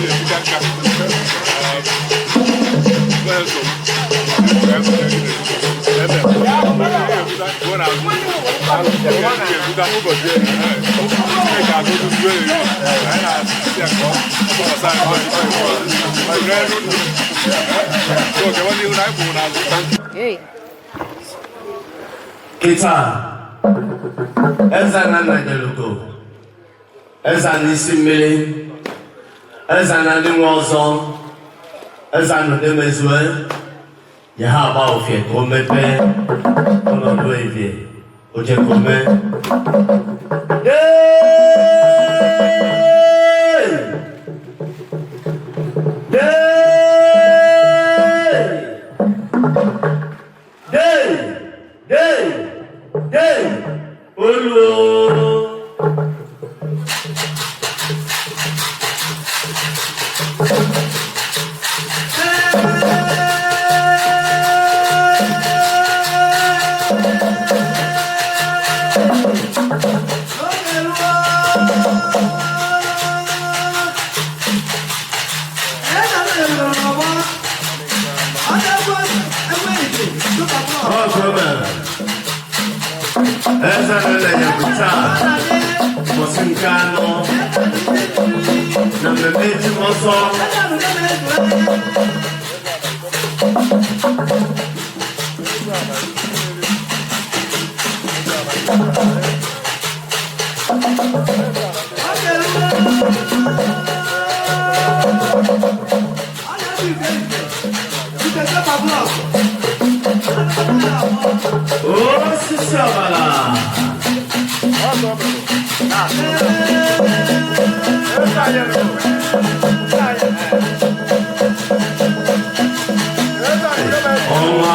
na-ebika nka. Nwee nsogbu. Hey. Kịta, eze na Nnajelugo, eze na isi mmiri, eze na ndị nwe ọzọ, eze na Udemezue, ya ha agba ofie ka o mepee ọnọdụ evie, o je ka o mee. Dee! Dee! Dee! Dee! Dee! Olu! Ọ bụrụ eze na ya bụ taa ụbọchị nke anọ na mmemme ejimọsọ. Osisi ọbara. Ọnwa.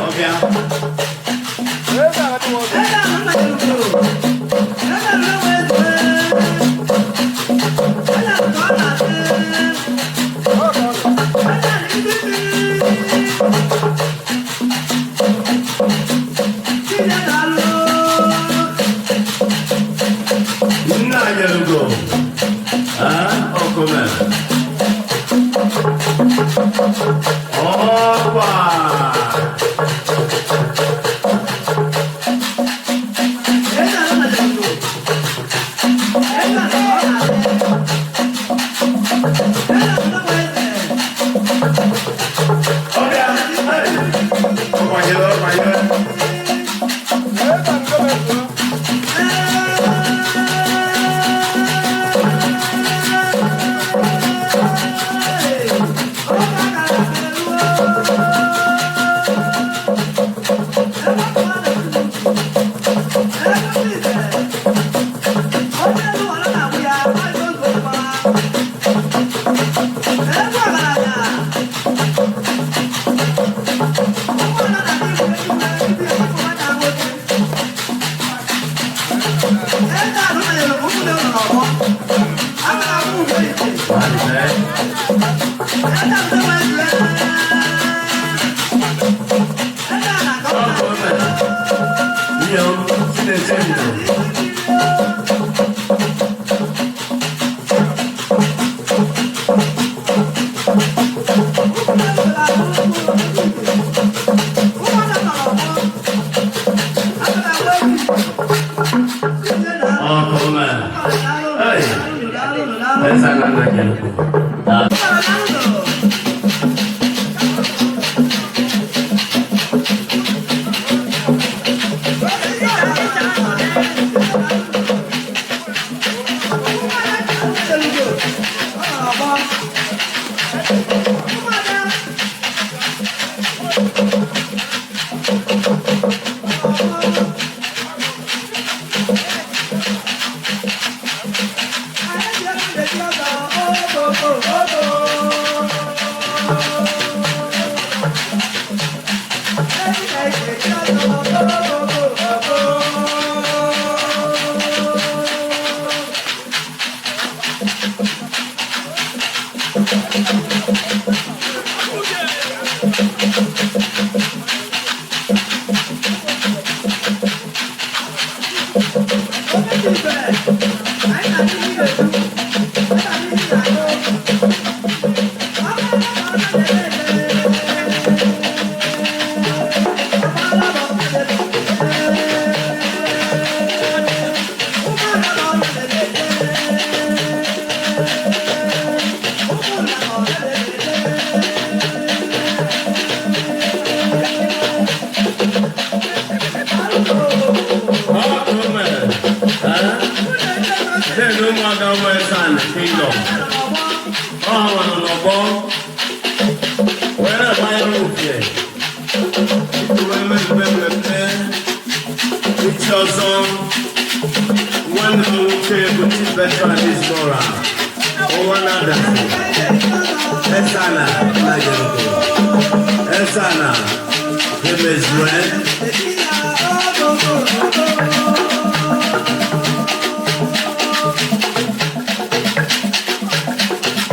Ọbịa. Nna anyị elugo. Ah, ọkụme. Ọkwa. Ọbịa. Hey. Ọkwanyere, ọkwanyere. Nwanne. Ụmụada ụmụ Eze-Ana Kingdom ọ ha nwere n'ọgbọ wee na-agbanyere ufie iji wee mezube mmemme ichi ọzọ nwanne m nwoke bụ Chief Bertrand Ismora ọnwa na-adazi Eze-Ana Nnayelugo, Eze-Ana Emezue.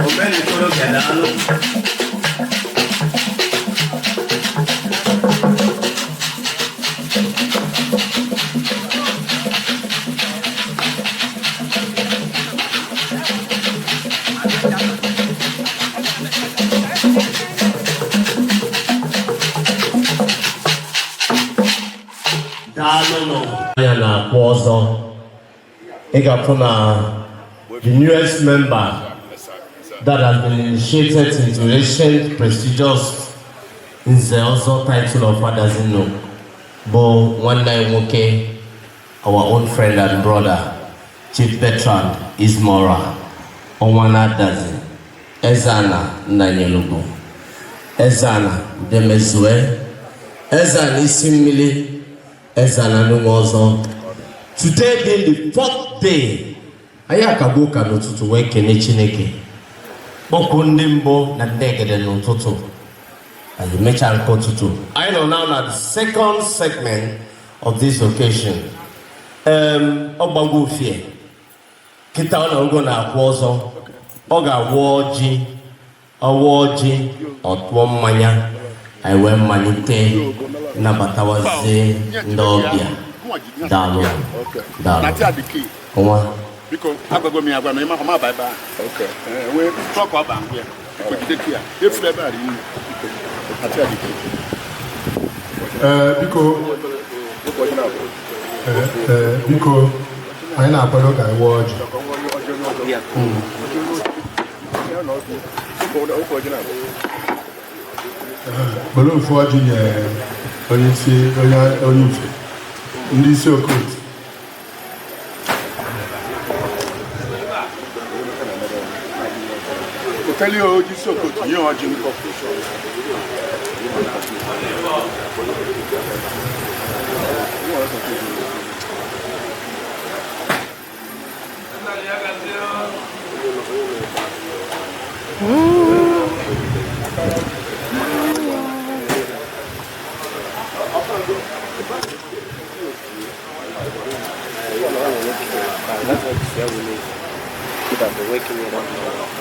Omenikorobịa, daalụ. Daalụnụ. Anya na-akpụ ọzọ, ị ga-afụ na the newest member that has been initiated into ancient prestigious Nze Ọzọ title of Adazi-Nnukwu bụ nwanne anyị nwoke, our own friend and brother, Chief Bertrand Ismora Ọnwanadazi, Eze-Ana Nnanyelugo, Eze-Ana Udemezue, Eze-Ana isi mmiri, Eze-Ana n'ụmụ ọzọ. Today being the fourth day, anyị akagbu ụka n'ụtụtụ wee kene Chineke, kpọkwuo ndị mbụ na ndị egede n'ụtụtụ. Anyị mechaa nke ụtụtụ, anyị nọ now na the second segment of this occasion. Ọ gbago ufie kịta, ọ na-ogo na-akwụ ọzọ, ọ ga-awụ ọjị, ọwa ọjị, ọ tụọ mmanya, anyị wee malite nabatawazie ndị ọbịa. Daalụ, daalụ nwa. Biko, agwago m ya agwa na ịma ọma aba ebe ahụ. Ee, wee chọọ ka ọ baa ngwa ya. Biko, jide ya efuru ebe a rinne. Biko, ati ya dike. Ee, biko. Ee, biko, anyị na-akwado ka anyị waa ọjị. Were ofu ọjị nye onye isi, onye ufe, ndị isi okotu. Oteli oji isi okotu nye ọjị nkọ.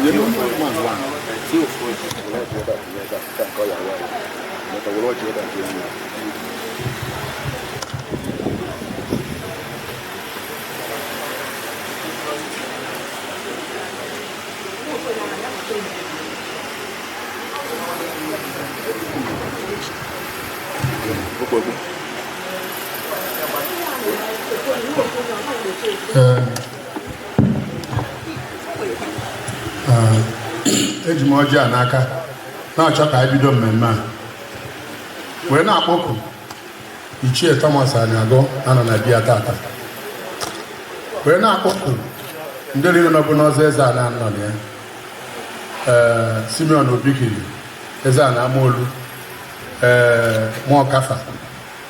Nye m one one. Were ọjị ebe a jee nye. Ee. Ee, eji m ọjị a n'aka na-achọ ka anyị bido mmemme a wee na-akpọku Ichie Thomas Aniago anọ na biya tata, wee na-akpọku ndị niile nọbụ n'ọzọ eze a na-anọ na ya, ee, Simeon Obikiri, eze a na Amaolu, ee, Mụọkafa,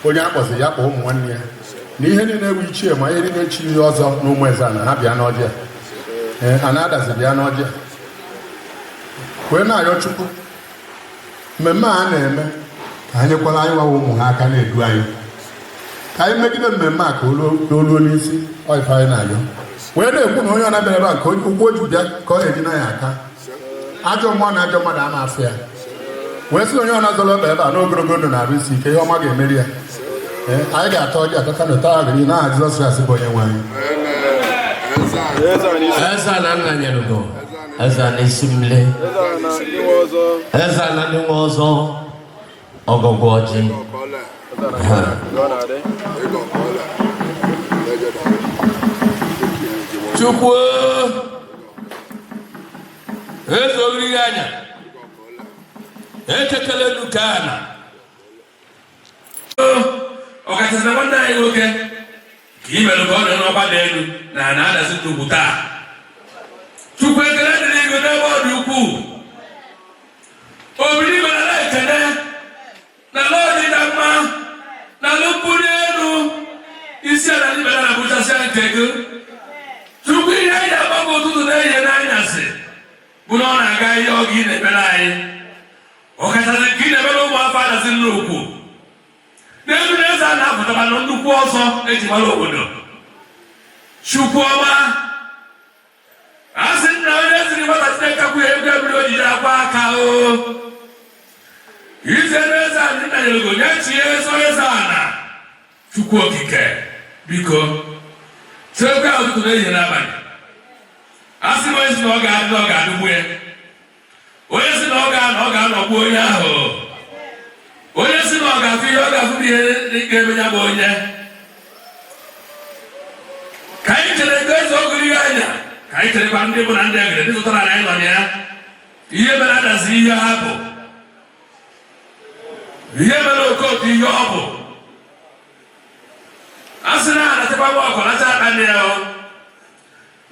onye akpọzi ya kpọọ ụmụ nwanne ya na ihe niile ewu ichie ma ihe niile chiri ọzọ na ụmụ eze a na ha bịa n'ọjị a. Ee, a na-adazi bịa n'ọjị a wee na-ayọ Chukwu mmemme a na-eme ka ha nyekwara anyị nwawa ụmụ ha aka na-edu anyị ka anyị megide mmemme a ka o ruo n'isi. Ọ ife anyị na-ayọ wee na-ekwu na onye ọ na-abịara ebe a ka ụkwụ o ji bịa ka ọ ga-eji na ya aka, ajọ mmụọ na ajọ mmadụ ama afọ ya. Wee sị onye ọ na-azọrọ ọkpa ebe a n'ogologo ndụ na-arụ isi ike, ihe ọma ga-emeri ya. Ee, anyị ga-atọ ọjị atata na ụtọ aghịrị n'aha Jizọs Kraịst bụ onye nwe anyị. Eze na nna nyelugo, eze na isi mmiri, eze na ndị nwe ọzọ, ọgọgwụ ọjị. Chukwu eze ogirigi anya ekekele elu ka ana ọkachasị na nwanne anyị nwoke ka i mere ka ọ nọ n'ọkwa dị elu na ana adazi nnukwu taa. Chukwu, ekele dịrị gị n'ebe ọ dị ukwuu. Obiri mere ekele na ala dị na mma na ala mbuli elu isi ala ndị mere na-abụchasịa nke gị. Chukwu, ihe anyị agba gị ụtụtụ na ehihie n'anyasị bụ na ọ na-aga ihe ọ gị na-emere anyị, ọkachasị nke ị na-emere ụmụafọ adazi nnukwu n'elu na eze a na-apụtaba na nnukwu ọzọ eji mara obodo. Chukwu ọma, a sị nna onye ziri nwata Chineke kwụ ya ego ebiri ojiji akwa aka o ize n'eze a ndị nna nyere nye chie eze eze ana. Chukwu Okike, biko chekwa ụtụtụ na ehihie n'abalị. A sị m, onye sị na ọ ga-adị na ọ ga-adịgbu ya, onye sị na ọ ga-anọ ọ ga-anọgbu onye ahụ, onye sị na ọ ga-afụ ihe ọ ga-afụ bụ ihe ga-eme ya bụ onye. Ka anyị chere ego eze ogirighị anya, ka anyị cherekwa ndị bụ na ndị egere ndị zụtara na anyị nọ na ya. Ihe mere adazi ihe ha bụ ihe mere okooko ihe ọ bụ a sị na anachakwa nwa ọkọ nacha aka ndị ya o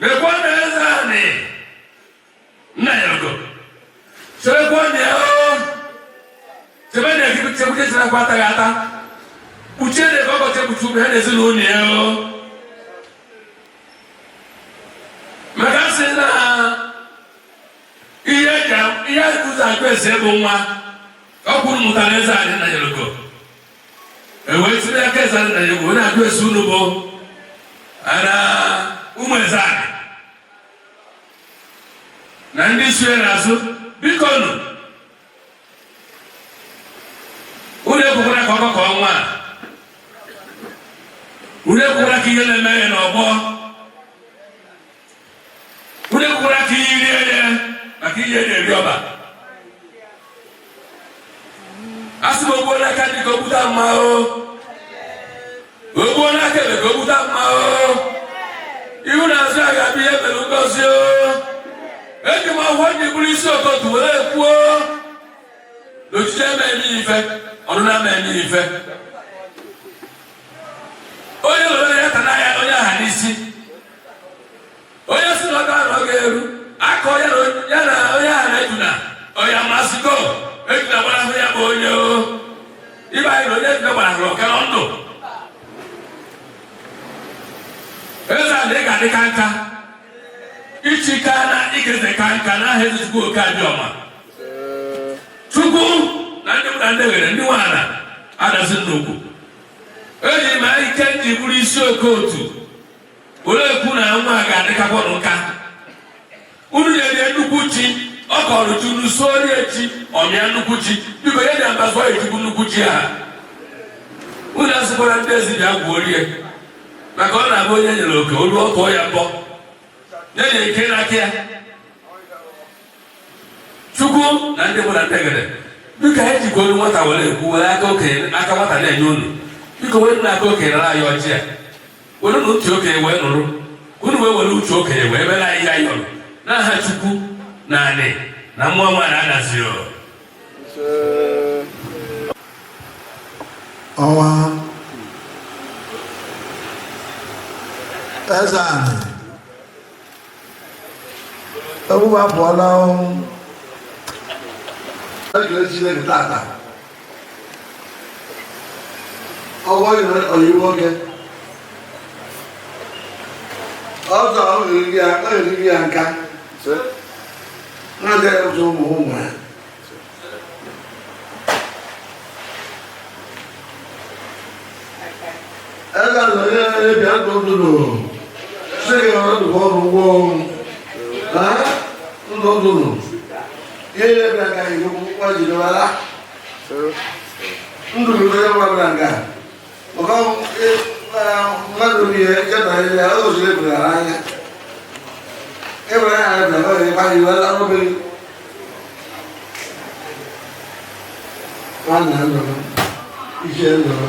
lekwa na eze anị nna ya ogo cherekwa na ya o chebe na ekibi chekwuche cherekwa ataghị ata kpuchie na ebe ọkọchị ekpuchi ụmụ ya na ezinụlọ ya o maka sị na ihe ka ihe ụzọ akụ esi bụ nwa ọ kwuru mụtara eze anyị na Yeriko e wee tinye aka eze anyị na Yeriko onye akụ esi unu bụ ana ụmụ eze anyị na ndị si n'azụ. Biko nụ, unu ekwekwara ka ọkọ ka ọnwa a, unu ekwekwara ka ihe na-eme ya n'ọgbọ, unu ekwekwara ka ihe rie ya maka ihe na-eri ọba. A sị m, ogbuo n'aka dị ka o gbute mma o, ogbuo n'aka ebe ka o gbute mma o, ihu na azụ ya ga-abụ ihe mere ngozi o. Eji m ọhụụ ji bụrụ isi okotu were kwuo n'ojiji eme eme ife ọnụnụ ama eme ife onye lụrụ ya tana ya onye aha n'isi, onye si na ọ ga na ọ ga-eru akọ ya na onye aha na ejuna onye amasịgo ejuna gbara ahụ ya bụ onye o ibe anyị na onye ejuna gbara ahụ ọka ndụ eze a na ị ga-adị ka nka ichi ka na ikeze ka nka n'aha eze Chukwu Oke Abịọma. Chukwu na ndị na ndị nwere ndị nwaala adazi nnukwu eji ma ike nji bụrụ isi okotu were ekwu na nwa ga-adịkakwa nka unu nyere nnukwu chi ọ kọrọ chi unu suorie chi ọmịa nnukwu chi. Biko ya ji ambazụ ejikwu nnukwu chi ha unu asịkwara ndị ezi bịa gwuo rie maka ọ na-abụ onye nyere oke olu ọ tụọ ya mbọ nye ya ike n'aka ya. Chukwu na ndị mụ na ndị egede, biko anyị jikwa olu nwata were ekwu were aka okenye aka nwata na-enye unu. Biko were na aka okenye nara anyị ọjị a, were nụ ntị okenye wee nụrụ, unu wee were uche okenye wee mere anyị ihe anyị yọrọ n'aha Chukwu na anị na mmụọ nwa na-adazi o. Ọnwa eze anị emume apụọla. Ekele Chineke tata ọgwọ oyi nwoke ọzọ ọ eriri ya nka na-adịghị ụzọ ụmụ ụmụ ya. Eze anị onye bịa ndụ ndụ sị gị ọrụ ndụ ọrụ ụgwọ ndụ ndụ ihe bịa ka ihe Jiri ndụ onye mmadụ na nga maka mmadụ ihe ya na ya o zuru ebere anya ebere anya bịara ọ ga-ekwa iwe arụbeghị nwanna nna m ichie nna m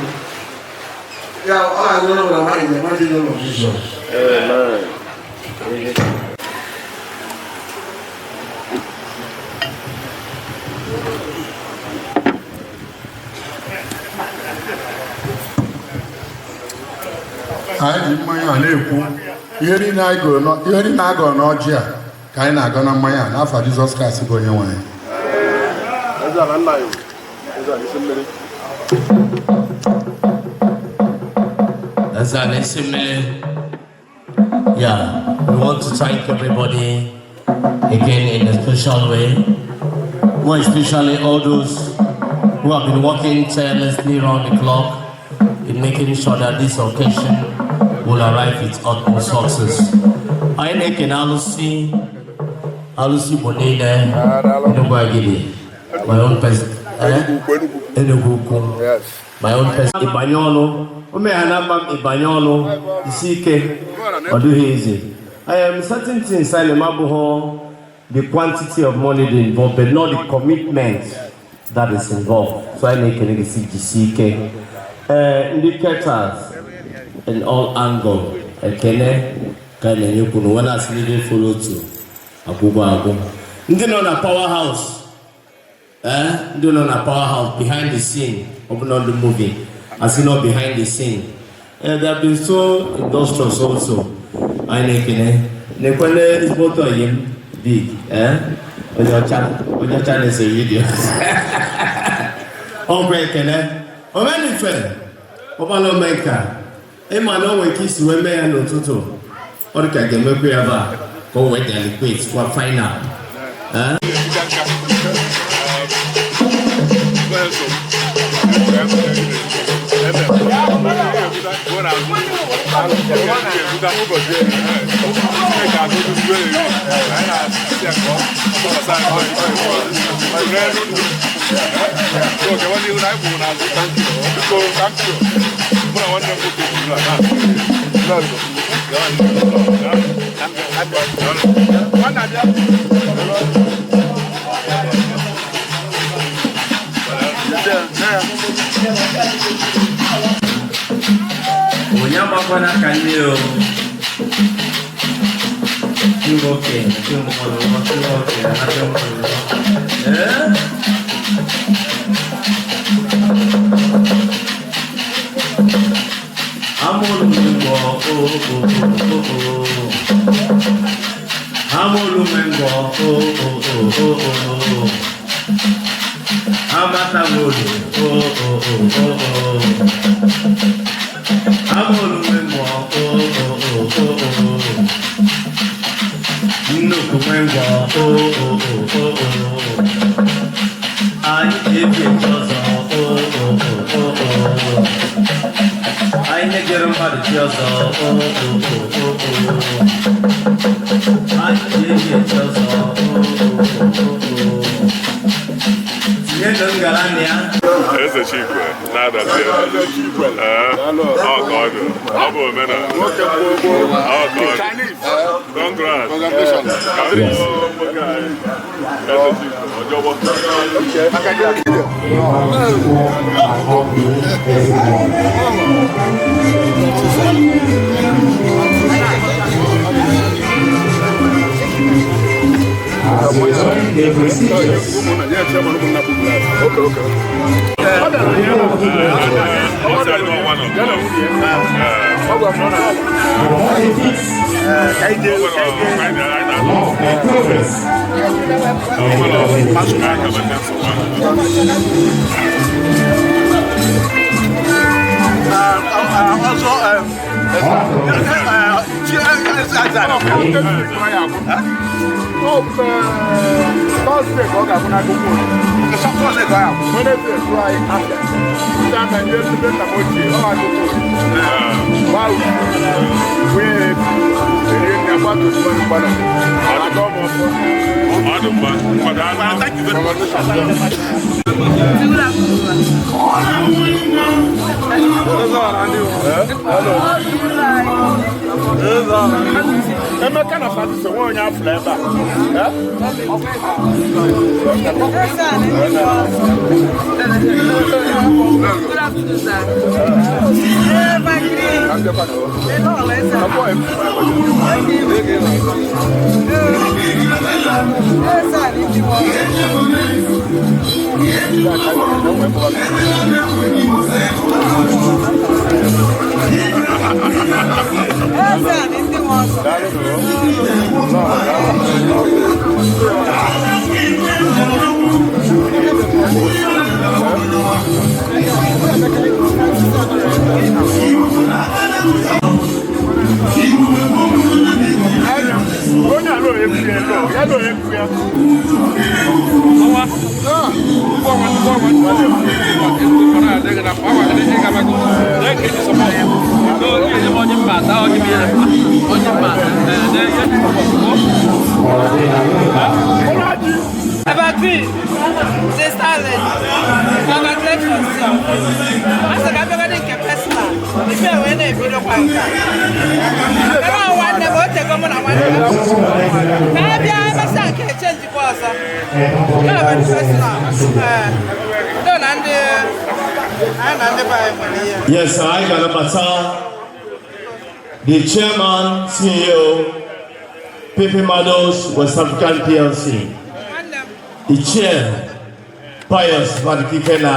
ya ọ ga-adị n'ụlọ nwaanyị na mmadụ nọ n'Jizọs. Amen. Anyị ji mmanya a na-ekwu ihe niile anyị gụrụ ihe niile a gụrụ n'ọjị a ka anyị na-agọ na mmanya a n'afọ Jizọs Kraịst bụ onye nwe anyị. Eze ala nna anyị, eze ala isi mmiri. That's an assembly. Yeah, we want to thank everybody again in a special way. More especially all those who have been working tirelessly round the clock in making sure that this occasion will arrive with utmost success. Anyị na-ekene alụsị alụsị Igbo niile Enugu Agidi, my own person, eh? Ukwu, Enugu. Enugu Ukwu. Yes. My own person. Ịbanye ọnụ o mee ha na mma m ịbanye ọnụ isi ike ọ dịghị easy. I am certain things I am abụghị the quantity of money dey involved, but not the commitment that is involved. So anyị na-ekele gị si jisie ike. Ee, ndị caterers in all angle, ekele ka anyị na-enyekwu na wena asị ndị follow to agwụgwọ agwụ ndị nọ na power house, ndị nọ na power house behind the scene, ọ bụ not the movie asị nọ behind the scene. They have been so industrious also. Anyị na-ekele na-ekwele ezigbo oyi m big, onye ọcha, onye ọcha na-ese video ọkwa. Ekele omenife ọgbala omenka ịma na o nwere ike isi wee mee ya n'ụtụtụ ọ dị ka ga-emekwa ya ebe a ka o wee deliquate kwa final. Eh? Onye agbakwana ka nne o ndị nwoke ndị mmadụ ndị nwoke na ndị mmadụ ee. Amụrụ m ngwọ o o o o o, amụrụ m ngwọ o o o o o, amata m olu o o o o o, amụrụ m ngwọ o o o o o, nnukwu m ngwọ o o o o o, anyị ga-ebi echi ọzọ o o o o o, anyị na-ejere mmadụ chi ọzọ o o o o o, anyị ga-ebi echi ọzọ o o o o o, tinyenụ ngala na ya. Eze Chikwe na-adazi. Ee, ọ ka ọ dị. Ọ bụ omenala. Nwoke gboo gboo. Ọ ka ọ dị. Chinese. Congrats. Congratulations. Ka m kpọọ nwoke anyị. Eze Chikwe, ọjọgbọ. Okay. The procedures. Ụmụnna, yeah, chairman, ụmụnna bụ black. Okay. Ọ sị anyị n'ọnwa nọ. The politics, Ọ nwere ọrụ, anyị na- love and progress. Ọ nwere ọrụ, anyị ga-abata nsogbu. Also, Thursday ka ọ ga-abụ n'akụkụ Thursday ka ọ ga-abụ Wednesday tụrụ anyị afịa ndị aka ndị ebe nna m ochie ọ akụkụ gbaa wee erie nri agbata ozugbo mgbada aga ọmụ ọfọ. Ọ dị mma. Nkwado anụ. Emeka na Francis onwe onye afụla ebe a. Good afternoon, sir. Onye ala onye kwu ya elo, ya na onye kwu ya. Evergreen, sister lady, congratulations. Asị ka abịagodi nke personal, ife wee na-ebidokwa nke a. Ebe ọ nwanne m, o tego mụ na nwanne m. Ka a bịa emesịa nke echenjikwa ọzọ. Nke a bụ personal. Ee, ndị na ndị anyị na ndị be anyị nwere ihe. Yes, I ga-anabata the chairman, CEO, PP Models, West African PLC, Nwanne m, the chair, Pius Vadikike na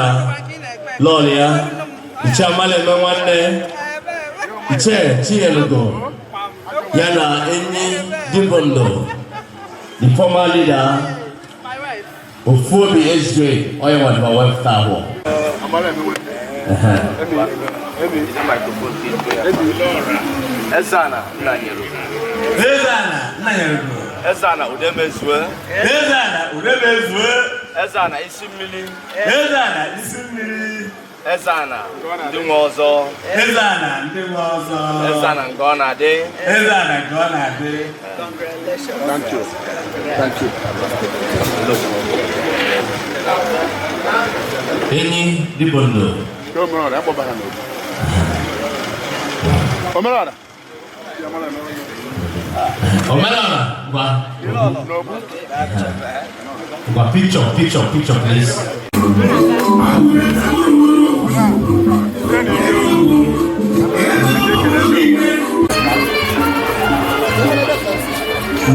Lọlịa, the chairman eme nwanne, the chair, Chinyelugo, ya na enyi Dibondo, the former leader, my wife. Ofuobi SJ, onye nwadịba wepụta ahụ. Ezana Nnanyere. Ezana Nnanyere. Ezana Udemezue. Ezana Udemezue. Ezana isi mmiri. Ezana isi mmiri. Ezana ndị nwe ọzọ. Ezana ndị nwe ọzọ. Ezana nke ọ na-adị. Ezana nke ọ na-adị. Thank you. Thank you. Enyi Dibondo. Omerọra, akpọbara n'obi. Omerọra. Omenala, ngwa. Ngwa, picture, picture, picture, please.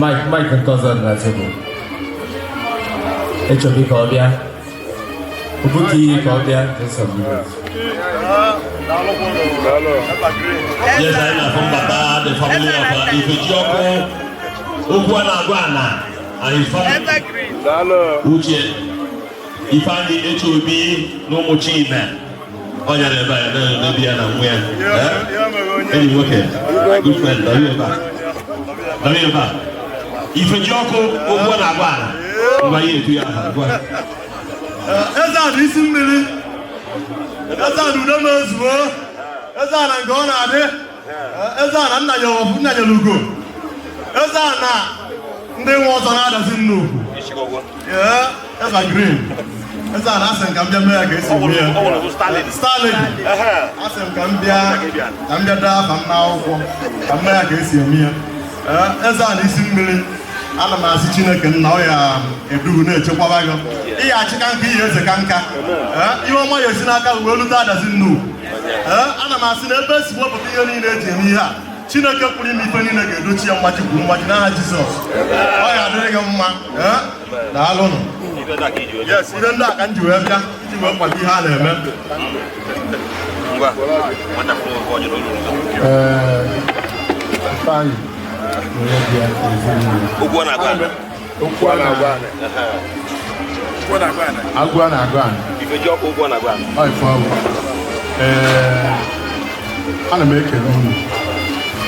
Mike, Mike nke ọzọ dị na tebụl. Echọrọ ka ọ bịa. Obutu iyi ka ọ bịa. Just some minutes. Yes, anyị na-afụ mbata the family of Ifejiọkụ, okwu a na-agwa ana and his family. Uche Ifeanyi Echeobi na ụmụ Chime. Ọ nyere ebe a n'obi ya na nwa ya. Enyi nwoke, good friend, nọrọ ebe a. Nọrọ ebe a. Ifejiọkụ, okwu a na-agwa ana. Ngwa ihe etu ya aha, gwa. Eze isi mmiri, eze ana udo na-ezuo, eze ana nke ọ na-adị, eze ana nna ya ọfụ nna ya ugo, eze ana ndị nwe ọzọ na-adazi nnukwu. Ee, eze green, eze ana asị m ka m bịa mee ya ka esi mee ya. Starlink, asị m ka m bịa ka m bịa dee afa m n'akwụkwọ ka m mee ya ka esi eme ya. Ee, eze ana isi mmiri, ana m asị Chineke nna ọ ya edugu na-echekwaba gị. Ihe achịka nka ihe eze ka nka. Ee, ihe ọma ya esi n'aka wee lute adazi nnukwu. Ee, ana m asị na ebe esi wepụta ihe niile eji eme ihe a, Chineke pụrụ ime ife niile ga-edochi ya mmaji kwuru mmaji n'aha Jizọs. Ọ ya adịrị gị mma. Ee, daalụnụ. Yes, ihe ndị a ka m ji wee bịa iji wee kwado ihe a na-eme. Ee, Ifeanyị were bịa ezinụlọ. Okwu a na-agwa ana. Okwu a na-agwa ana. Agụ a na-agụ ana. Ifejiọkụ okwu a na-agwa ana. Ọ ife ọ bụ. Ee, ana m ekele unu.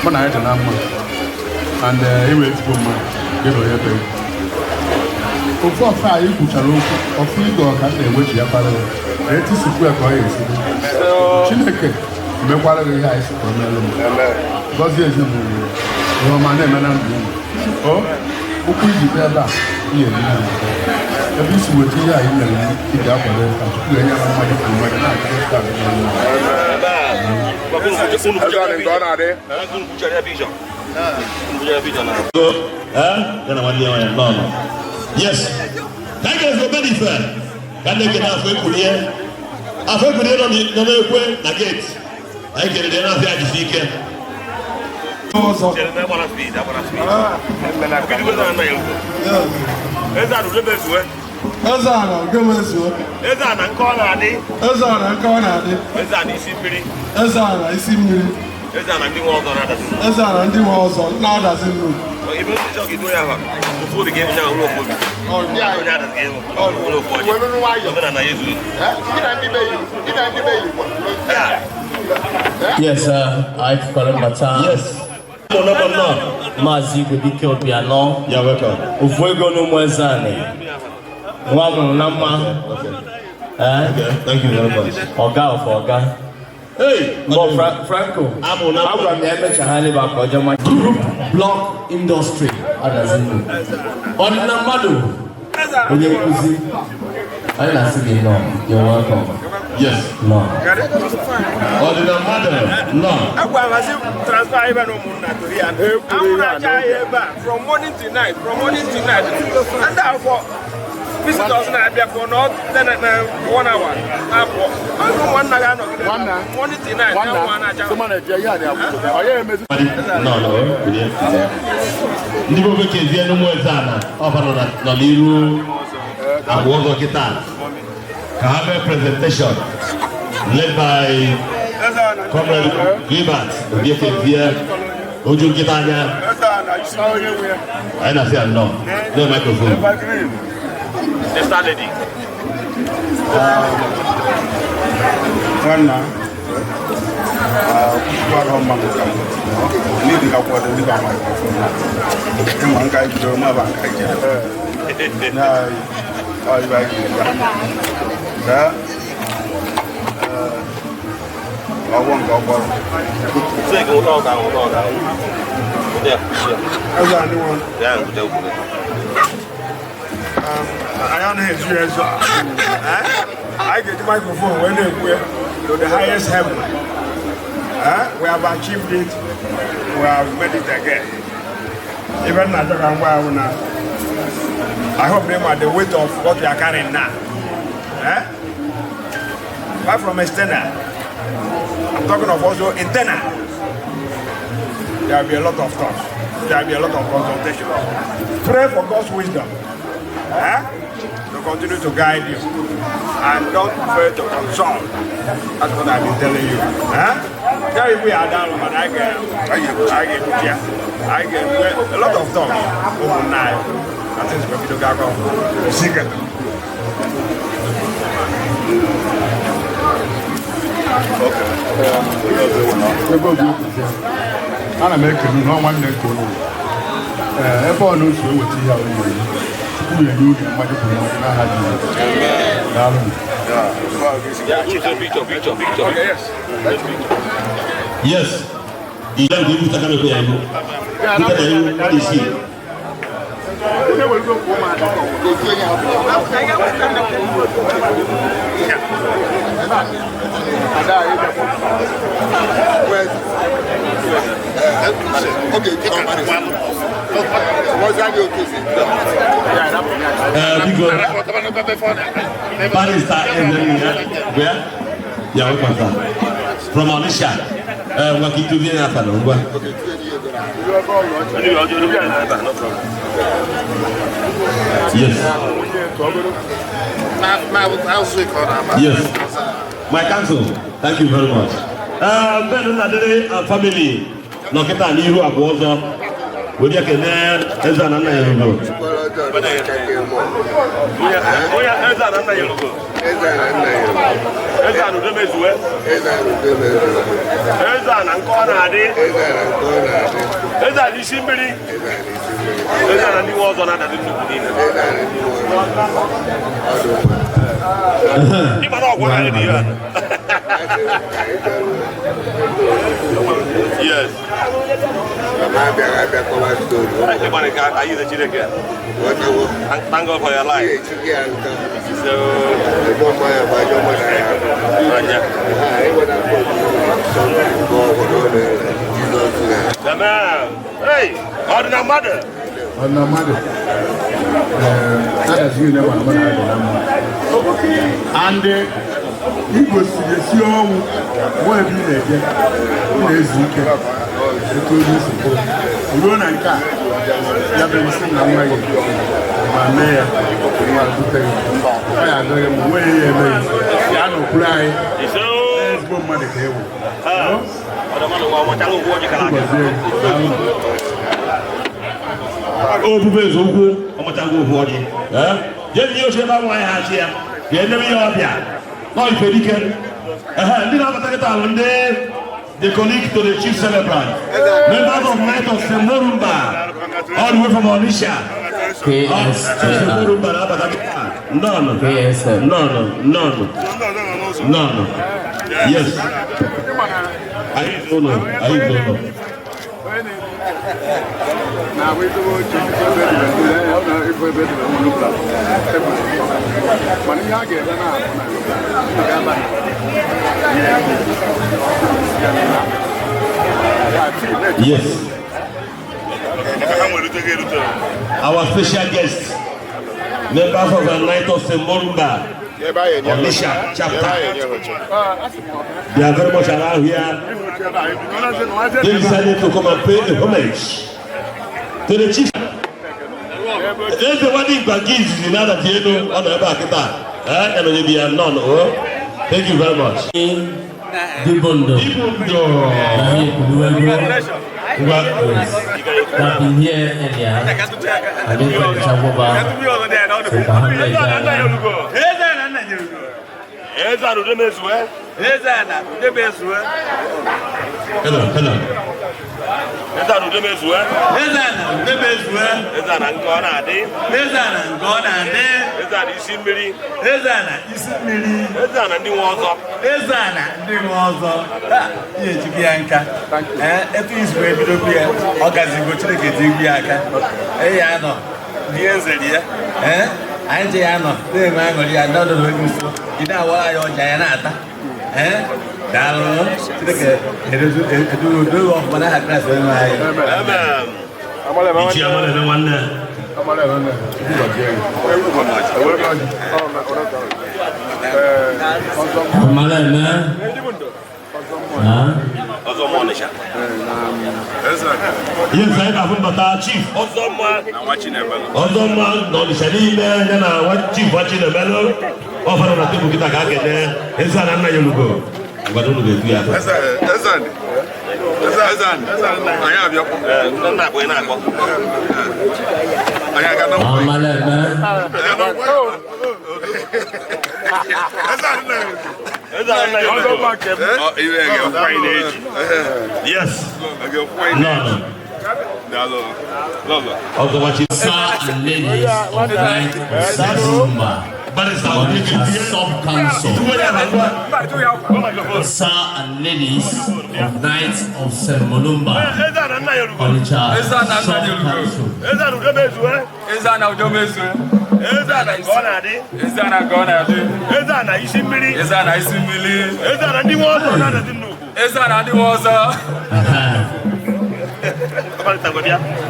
Mụ na anyị dị na mma. And enwe ezigbo mmadụ gị na onye be gị. Ofu ọfọ anyị kwuchara okwu ọfụ ịga ọka na-eweji ya kpara ya na etisikwu ya ka ọ ya esi dị. Chineke emekwara gị ihe anyị si ka o meelụ m. Gọzie ezinụlọ ya, ihe ọma na-eme na ndụ unu. O ụkwụ iji bịa ebe a, ihe eri na ebe isi weta ihe anyị nyere m iji akwado ka Chukwu ga-enye m mmadụ kwuru mmadụ na-achọ. Eze anị nke ọ na-adị. Ya na nwanne ya nwanyị nọ nọ. Yes. Ka anyị ga-efe Obenife ka ndị ekene afọ ekwurie. Afọ ekwurie nọ n'ekwe na gate. Anyị kelere ya na-afịa ajisi ike. Ọzọ. Eze ana udemezue. Eze ana udemezuo. Eze ana nke ọ na-adị. Eze ana nke ọ na-adị. Eze ana isi mmiri. Eze ana isi mmiri. Eze ana ndị nwe ọzọ na-adazi. Eze ana ndị nwe ọzọ na-adazi nnukwu. Ebe ndị chọrọ ka ido ya ha, ofu obi ga-enye ahụ ofu obi. Onye adazi ga-enwe ofu ọjị. Omenala ya ezughị. Yes, anyị kwukwara mbata. Yes. Nọ. Maazị Igwebike Obianọ. You're welcome. Ofu ego n'ụmụ eze anị. Nwa mụrụ na mma. Eh? Okay, thank you very much. Ọga of ọga. Hey, Mbọ Franco. Abụ na Agwara m ya emecha ha leba ka ọjọọ ma. Group Block Industry Adazi. Ọdịna mmadụ. Onye nkuzi. Anyị na-asị gị nọ. You're welcome. Yes. Nọ. Ọdịna mmadụ nọ. Agwara m asị transfer ebe na ụmụnna tori ya. Anwụ na-acha ya ebe a from morning to night, from morning to night. And afọ visitors na-abịa for not na 1 hour na-apụ. Ọnụ nwanna ga-anọgide morning to night. Anwụ na-acha. Nọ nọ. Ndị bụ bekee zie n'ụmụ eze ana ọbara nọ n'iru abụọ ọzọ kịta ka ha mee presentation led by Comrade Gilbert Obiekezie oju nkịta anya. Anyị na-asị ya nnọọ. No microphone. The star lady. Nwanna, akwụkwọ mmadụ ka ndị ka kwado ndị ka microphone ịma nka bidoro ma ba nka jere na ọ ibe anyị ga ọgwọ nke ọgbọrọ. Eze anị nwa. Anyị anaghị ezu ya ezu. Anyị ga-eji microphone wee na-ekwu ya to the highest heaven. We have achieved it. We have made it again. Even na achọ ka ngwa ahụ na I hope they are the weight of what we are carrying now. Apart from external, I'm talking of also internal. There will be a lot of talks. There will be a lot of consultation. Pray for God's wisdom to continue to guide you. And don't fail to consult. That's what I've been telling you. Tell you we are down, but I get a lot of talks. Overnight. I think it's going to go. Secret. Ana m ekele unu nwanne nke unu. Ebe ọ na-otu eweta ihe ahụ nyere Chukwu na-enye oge mmadụ kwuru mmadụ n'aha Jizọs. Daalụ. Yes. Ìyá ìdí ibùsùn akábẹ́ pé ẹ̀yọ́. Nígbà tí ẹ̀yọ́ ti sí. Biko, Barrister Ezeudo, yeah, welcome, sir. From Onitsha. Ngwa ka ituzie ya afa na ngwa. Yes. Yes. My counsel, thank you very much. Ben Nnadere and family nọ kịta n'ihu abụọ ọzọ. Were ekene eze na nna ya rugo. Eze ana nna ya elugo. Eze ana udo mezuwe. Eze ana nke ọ na-adị. Eze ana isi mmiri. Eze ana ndị nwe ọzọ na-adadị nnukwu niile. Ịma na ọgwụ anyị dị ihe a. Yes. Thank God for your life. So, Amen. Hey, ordinary mother. Ordinary mother. That is you never and Igbo siri esi ọnwụ nwa ebe ị na-eje ị na-ezu ike etu onye si bụrụ ruo na nke a ya bụ isi na nwa gị ma mee ya nwa bute gị ọ ya adịghị ma onweghị ya emeghị ya n'okpuru anyị ezigbo mmadụ ka ewu. Obube eziokwu ọmụchago ofu ọjị jee nye oche ebe nwaanyị ha chi ya ga-edebe ihe ọbịa nọ ife dike ndị na-abata kịta alụ ndị the colleague to the chief celebrant, members of Knight of St. Morumba, all the way from Onitsha. Morumba na-abata kịta. None. None. None. None. Yes. Anyị ụlọ. Anyị ụlọ. Yes. Our special guest, members of the Knight of St. Morumba, Onitsha chapter. They are very much around here. They decided to come and pay a homage to the chief. Eze wadi Igbangi izizi na adati elu ọ nọ ebe a kịta. None. Thank you very much. Dibondo. Dibondo. I've been here earlier. I didn't find Chaboba. Hello, hello. Yes, I have bata chief. Ozoma na Onitsha niile ya na chief Nwachinemelu ọ fara na tebụl kịta ka a kene eze ana nna ya elugo. Yes. No. Sir and ladies of Knight of St. Morumba, Onitsha Sub-Council. Sir and ladies of Knight of St. Morumba, Onitsha Sub-Council.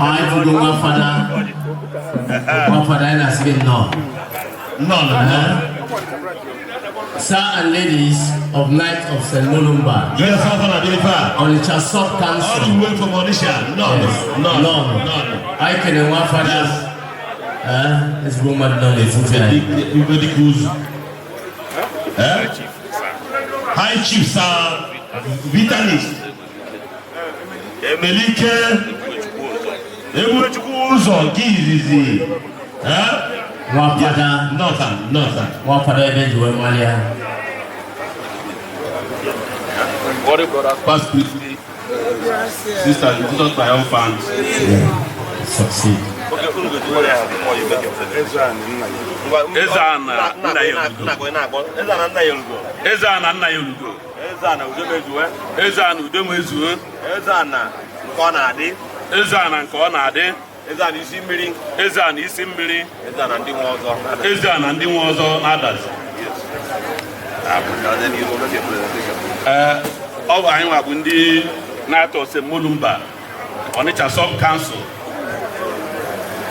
I go one father, no. No, no. Sir and ladies of Knight of St. Morumba, yes, Onitsha Sub-Council. All the way from Onitsha. No, yes. No, no, no. I can one father. This woman don't High Chief Sir Vitalis Emelike Ebuchukwu ụzọ nke izizi Nwa fada. Nnọọ, nnọọ. Nwa fada ebe ji wee mali ya. Pass quickly. Sister, you do not my own fans. Succeed. Eze ana nna ya olugo. Eze ana nna ya olugo. Eze ana udemezuo. Eze ana nke ọ na-adị. Eze ana nke ọ na-adị. Eze ana isi mmiri. Eze ana isi mmiri. Eze ana ndị nwe ọzọ. Eze ana ndị nwe ọzọ na-adazi. Ọ bụ anyị nwa bụ ndị na-atọ ose Mulumba Onitsha Sub Council.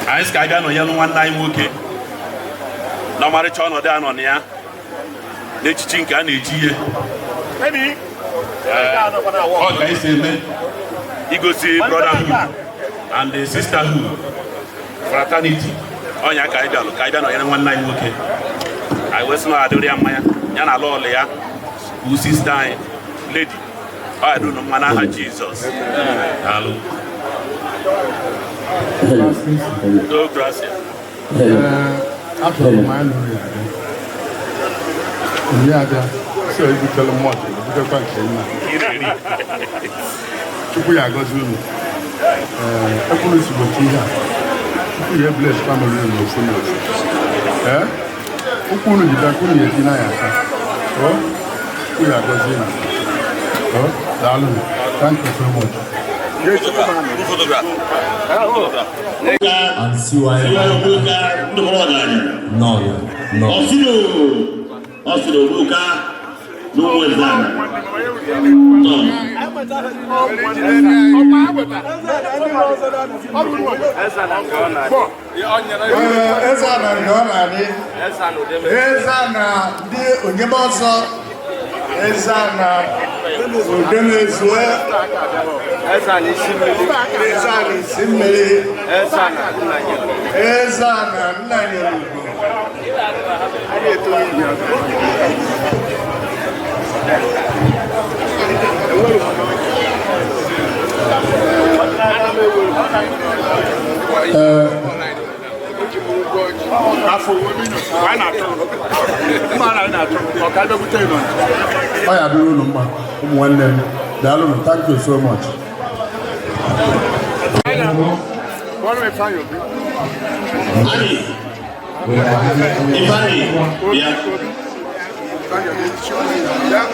Anyị sị ka anyị bịa nọnyelụ nwanne anyị nwoke na ọmarịcha ọnọdụ a nọ na ya n'echichi nke a na-eji ihe. Ọ ka esi eme igosi brotherhood and the sisterhood, fraternity. Ọnya ka anyị bịalụ ka anyị bịa nọnyere nwanne anyị nwoke. Anyị wee sị na ọ adịrị ya mmanya ya na ala ọlụ ya bụ sista anyị lady. Ọ ya dị unu mma n'aha Jizọs. Daalụ. No gracia. Achọrọ m anyị nụrụ ya abịa. Onye abịa si ebutela mmadụ ebutekwa nke nna. Chukwu ya agọzi unu. Ekwuru si gote ihe a. Chukwu ya bless family unu ofu na ofu. Ụkwụ unu jide aka unu ya eti na ya aka. Chukwu ya agọzi unu. Daalụ. Thank you so much. And CY. No, no. Ọsịrị Obuka n'ụmụ Ezana. Eze ana nke ọ na-adị. Eze ana ndị onyebe ọzọ. Eze ana udemezue. Eze ana isi mmiri. Eze ana nna nyere ugo. Ọ ya dịrị unu mma ụmụ nwanne m. Daalụ, thank you so much. Ifeanyi bịa.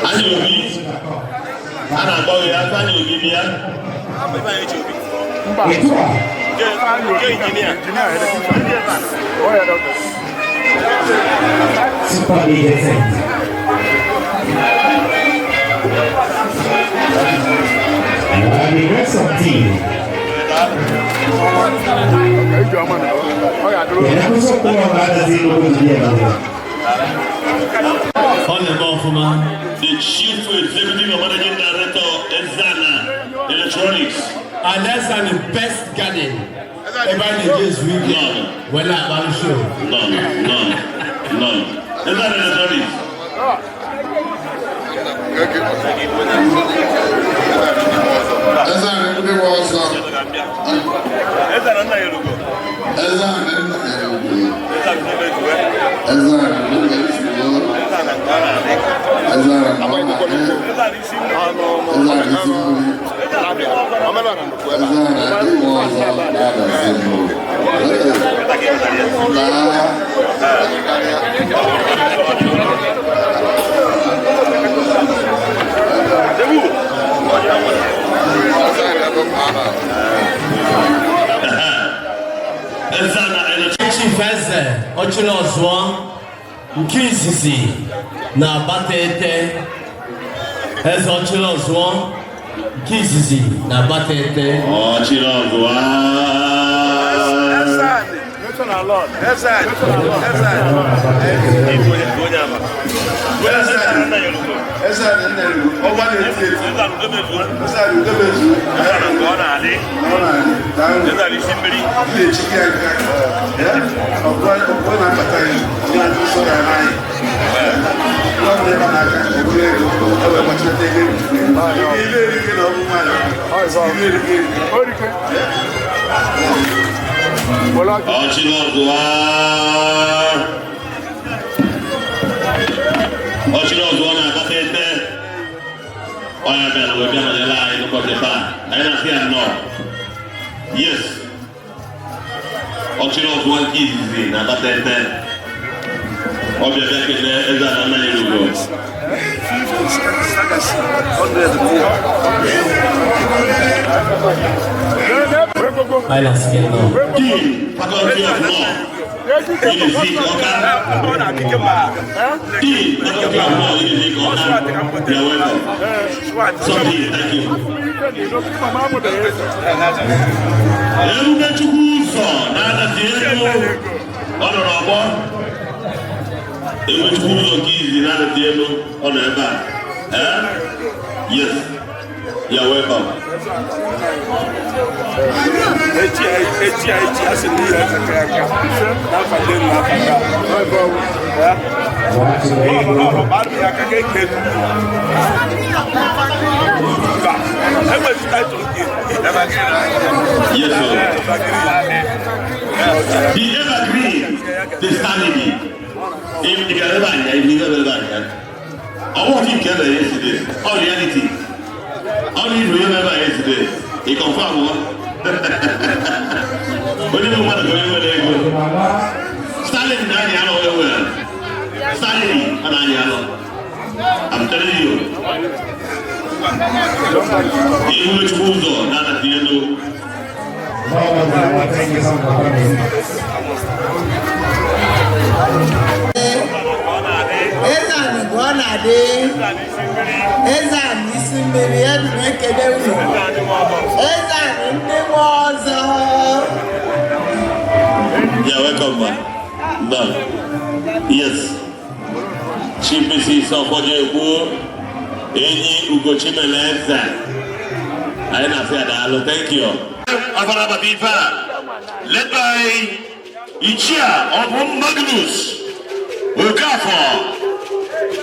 Anyị Obi. A na-akpọ gị Ifeanyi Obi bịa. Super League. And the rest of team. The Chief Executive and Managing Director, Ezana Electronics. And that's the best garden. Everybody just weekend. Well, I'm sure. None, none, none. Ezana Electronics. Ezana ndị nwe ọzọ. Ezana nna ya elugo. Ezana nna ya elugo. Ezana nna ya elugo. Ezana nke ọ na-adị. Ezana isi mmiri. Ezana ndị nwe ọzọ na-adazi mbụ. Chief Eze Ochiri Ọzụọ nke izizi na Abatete. Eze Ochiri Ọzụọ nke izizi na Abatete. Ochiri Ọzụọ. Ọchịlọzụwa. Ọchịlọzụwa na-akpata ete. Ọ ya bịara wee bịa nọnyere anyị n'ụbọchị taa. Anyị na-asị ya nnọọ. Yes. Ọchịlọzụwa nke izizi na-akpata ete. Ọ bịa bịa kelee eze ala nna ya ugo. Anyị na-asị gị nnọọ. Dean, Faculty of Law, Unizik Ọka. Dean, Faculty of Law, Unizik Ọka. You're welcome. Something, thank you. Ebubechukwu ụzọ na-adazi ego ọ nọ n'ọgbọ. Ebubechukwu ụzọ nke izizi na-adazi elu ọ nọ ebe a. Eh? Yes. You're welcome. Echi echi echi asị na ihe aka aka n'afa ndị nna afa ndị ọrụ ọrụ ya aka ga-eke mba enwezi title nke. Yes, sir. The evergreen, the sanity. If you can ever hear, if you ever hear. I want him to yesterday. All reality. All you remember yesterday. He confirm what? Onye bụ mmadụ ka onye nwere ego. Stalin na-anyị anọ well. Stalin ọ na-anyị anọ. I'm telling you. Ihu Chukwu ụzọ na-anata elu. Eze anị ka ọ na-adị. Eze anị isi mmiri edu na-ekele unu. Eze anị ndị nwe ọzọ. Yeah, welcome, man. Done. Yes. Chief Mrs. Ofoje-Ekwu, Enyi Ugochimele Eze. Anyị na-asị ya daalụ. Thank you. Afara ife a, led by Ichie Obum Magnus Okafor,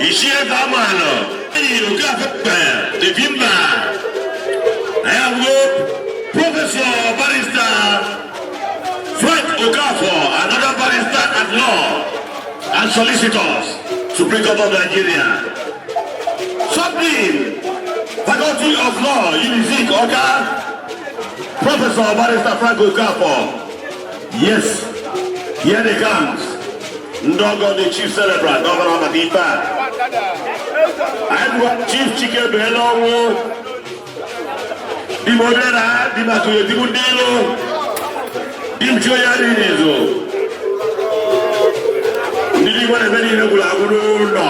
Ichie Zamano, Enyi Okafor the Vimba. I have Professor Barrister Frank Okafor, another barrister at law and solicitors, Supreme Court of Nigeria. Something, Faculty of Law, Unizik Oka, Professor Barrister Frank Okafor. Yes, here they comes. Ndogo, the chief celebrant, Governor Matipa. I'm Chief Chike Belongo, Dimodera, Dimatuye Dimundilo, Dimchoya Rinezo. Ndị Igbo na-eme niile gwụrụ agwụ n'ụlọ.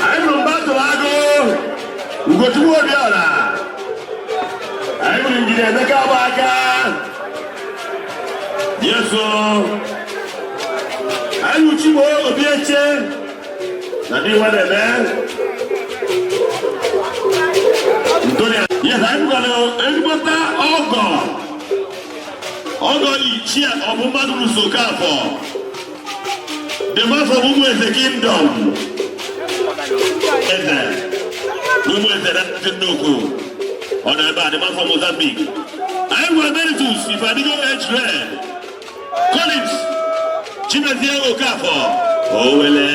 Anyị nụrụ mba tụrụ agụ, Ugochukwu Obiora. Anyị nụrụ Injinia Emeka Agbaka. Yeso. Anyị nụrụ Chigbo Obieche na ndị Igbo na-eme. Ntonia. Yes, anyị nụkwara ezigbota ọgọ. Ọgọ Ichie Ọbụ Magnus Okafor. The man from Umueze Kingdom. Eze. Umueze na nnukwu. Ọ nọ ebe a, the man from Mozambique. Anyị nwere Emeritus Ifeadigo H. Red. Collins Chimezie Okafor. Owele.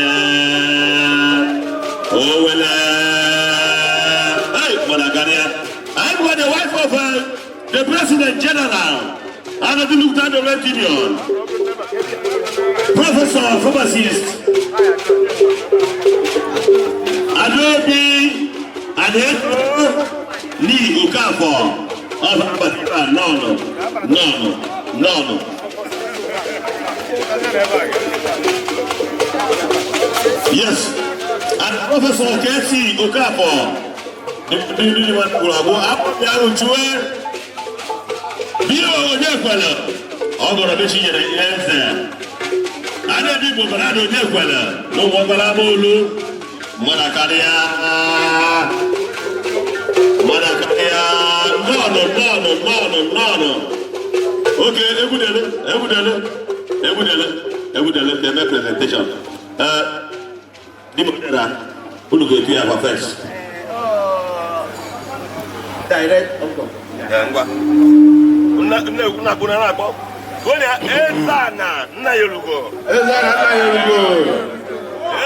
Owele. Hey, Mọ̀nàgáríà. Anyị nwere the wife of the President General, Anadu Luktan Red Union. Professor, pharmacist, Adobe Adeto Lee Okafor of Abatifa. No, no, no, no, no. Yes, and Professor Kesi Okafor. Bí Onyekwele, ọ gọrọ be Chinyere eze. Adébí bụ Bernard Onyekwele n'ụmụ ọgbara olu. Mmadụ karịa. Mmadụ karịa. Nnọọnụ, nnọọnụ, nnọọnụ, nnọọnụ. Oke, egwudele, egwudele, egwudele, egwudele, na-eme presentation. Di m unu ga-etu ya first. Direct ọgọ. Ngwa. Na-ekwu na-akpụ na na-akpọ. Onye eze ana nna ya elugo. Eze ana nna ya elugo.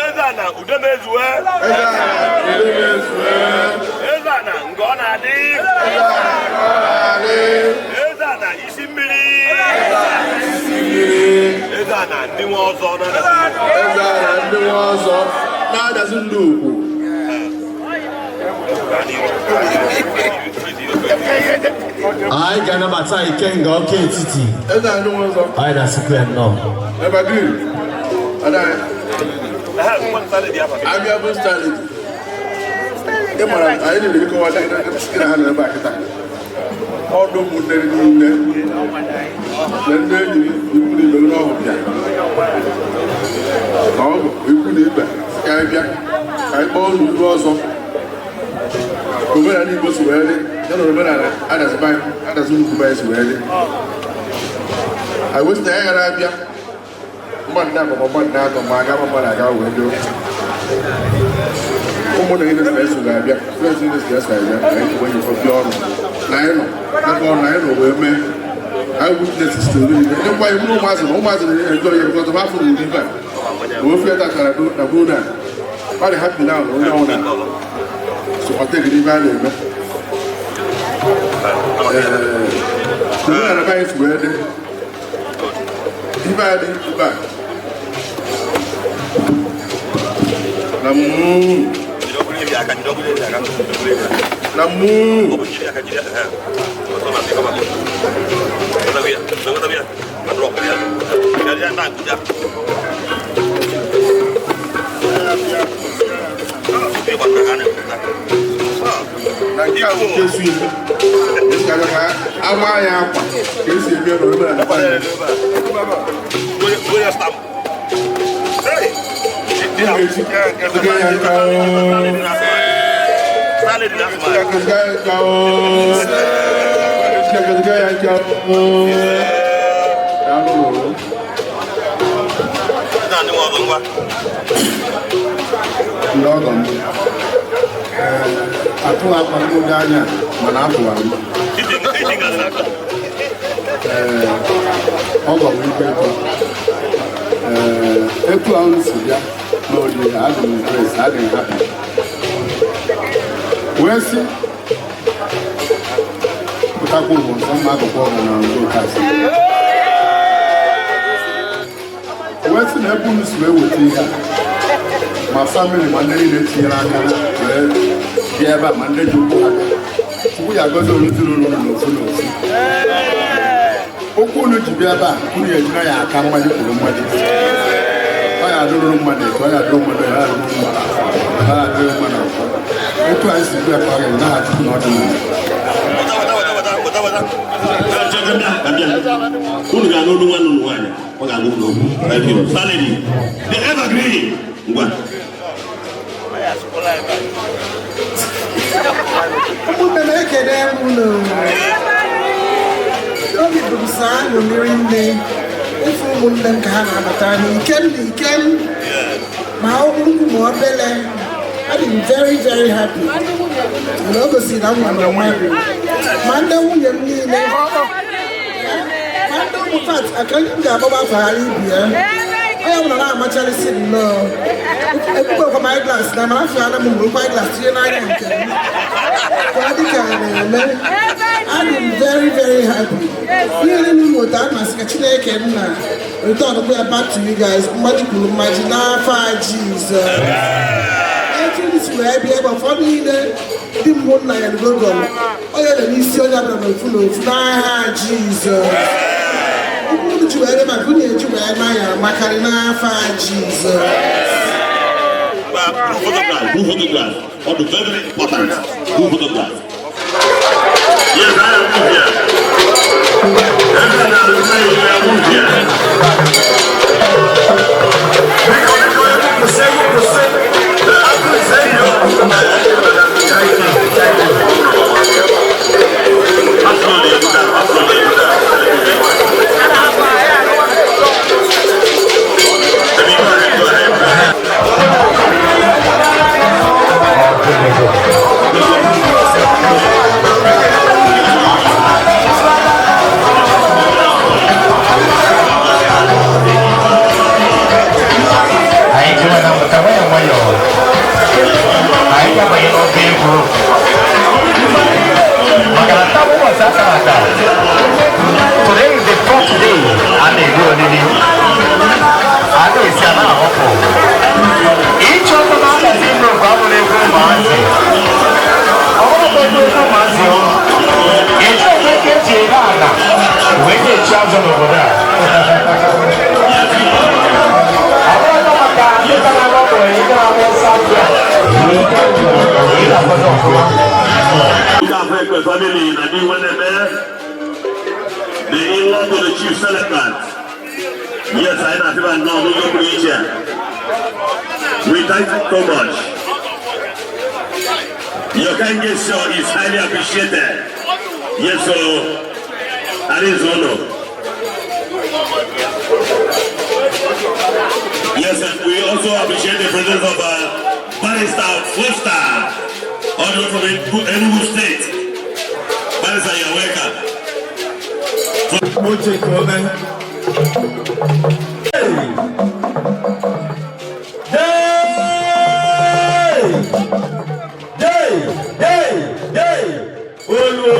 Eze ana udemezue. Eze ana udemezue. Eze ana nke ọ na-adị. Eze ana nke ọ na-adị. Eze ana isi mmiri. Eze ana isi mmiri. Eze ana ndị nwe ọzọ na-adazi. Eze ana ndị nwe ọzọ na-adazi ndị ugwu. Anyị ga-anabata Ikenga Ọka Etiti. Eze ana ndị nwe ọzọ. Anyị na-asịkwa ya nnọọ. Evergreen. Ada. Abịa bụ Stanley. Ị mara anyị na-erikọwa gị na ha nọ ebe a kịta. Ọdụ ụmụnne niile na ndị enyi ikwu na ibe n'ọhụ bịa. Na ọgụ ikwu na ibe ka anyị bịa ka anyị kpọọ unu ndị ọzọ. Omenala Igbo si wee dị, ya na omenala Adazi nnukwu be anyị si wee dị. Anyị wesị na anyị ghara abịa mmadụ na-abụ ma mmadụ na-atọ ma aga ma mmadụ aga wee doo. Ụmụnna niile si na-eso ga-abịa, friends niile si na-eso abịa, anyị wee nyekọ bịa ọrụ na anyị nọ, n'ebe ọrụ na anyị nọ wee mee. Anyị witnesses to niile. Ndị ngwa iwu ụmụazị na ụmụazị na-enjoy ya because of afọ na iri ibe a. Ofe tachara na bụrụ na ọ dị happy now na onye ọbụla so ọ teghị n'ibe a na-eme. Omenala be anyị si wee dị. Ibe a dị ebe a. Na mụ. Na mụ. Na nke a bụ nke esi eme. Esi aga ka ama ya akwa ka esi eme na omenala be anyị. Ndị ọgọ m atụghị akwa ndị anya mana atụwara m. Ee, ọgọ m ikpe ego. Ee, etu ahụ si bịa n'olili adị m impressed, adị m happy. Wee sị pụtakwa ụwa ọzọ mma akụkọ ọgọ na nke ụkasị. Wee sị na ebe unu si wee weta ihe a, ma famili ma ndị niile tinyere aka wee bịa ebe a ma ndị ji ụkwụ ha bịa. Chukwu ya agọzi ezinụlọ unu n'ofu n'ofu. Okwu unu ji bịa ebe a, unu ejina ya aka mmaji kwuru mmaji. Ọ ya adịrịrị mmadụ etu, ọ ya adịrị mmadụ ya adịrị mmadụ, ọ ya adịrị mmadụ ọzọ. Etu anyị si bịa ka ọ ga-eme n'aha Chukwu na ọdịnala. Unu ga-anụ olu nwanne unu nwaanyị, ọ ga-agwa unu okwu. Thank you. Salary, the evergreen. Ngwa. Ụmụnne m ekele m unu. Obi bụ m sọ aṅụrị nne ịfụ ụmụnne m ka ha na-abata n'ikem na ikem ma nnukwu ma obele. Adị m very very happy. Na o gosiri na m nwere onwe m. Ma ndị nwunye m niile, ma ndị ụmụ fat aka m ga-agbaba afọ ghara ibi ya. Onye ọbụla na-amacharịsị nnọọ. Ekwukwekwa my glass na mana afọ ana m mgbe glass tinye n'anya nke m. Ka ọ dị ka a na-eme. Adị m very very happy. Ihe niile m nweta a masị ka Chineke nna return ya back to you guys. Mmaji kwuru mmaji n'afọ a Jizọs. Etu ndị si wee bịa ebe ụfọdụ niile ndị mmụọ nna ya gogoro. Onye nọ n'isi onye ọbụla n'ofu n'ofu n'aha Jizọs. Ụkwụ unu ji wee maka unu eji wee na ya makarị n'afọ a Jizọs. Photograph, do photograph. All the very important. Do photograph. Yes, I am here. I am here. azọ n'obodo a. Ọ bụrụ maka ndị ka na-agba mbọ ndị na-agba ọsọ afịa, ị na-akwado ọfụma. Nke afọ ekwe family na ndị nwanne mee. The in-law to the chief celebrant. Yes, I know people know who go preach. We thank you so much. Your kind gesture is highly appreciated. Yes, so Arizona. Yes, and we also appreciate the presence of Barrister Foster, all the way from Enugu State. Barrister, you're welcome. Oche ka o mee. Hey! Hey! Hey! Hey! Olu!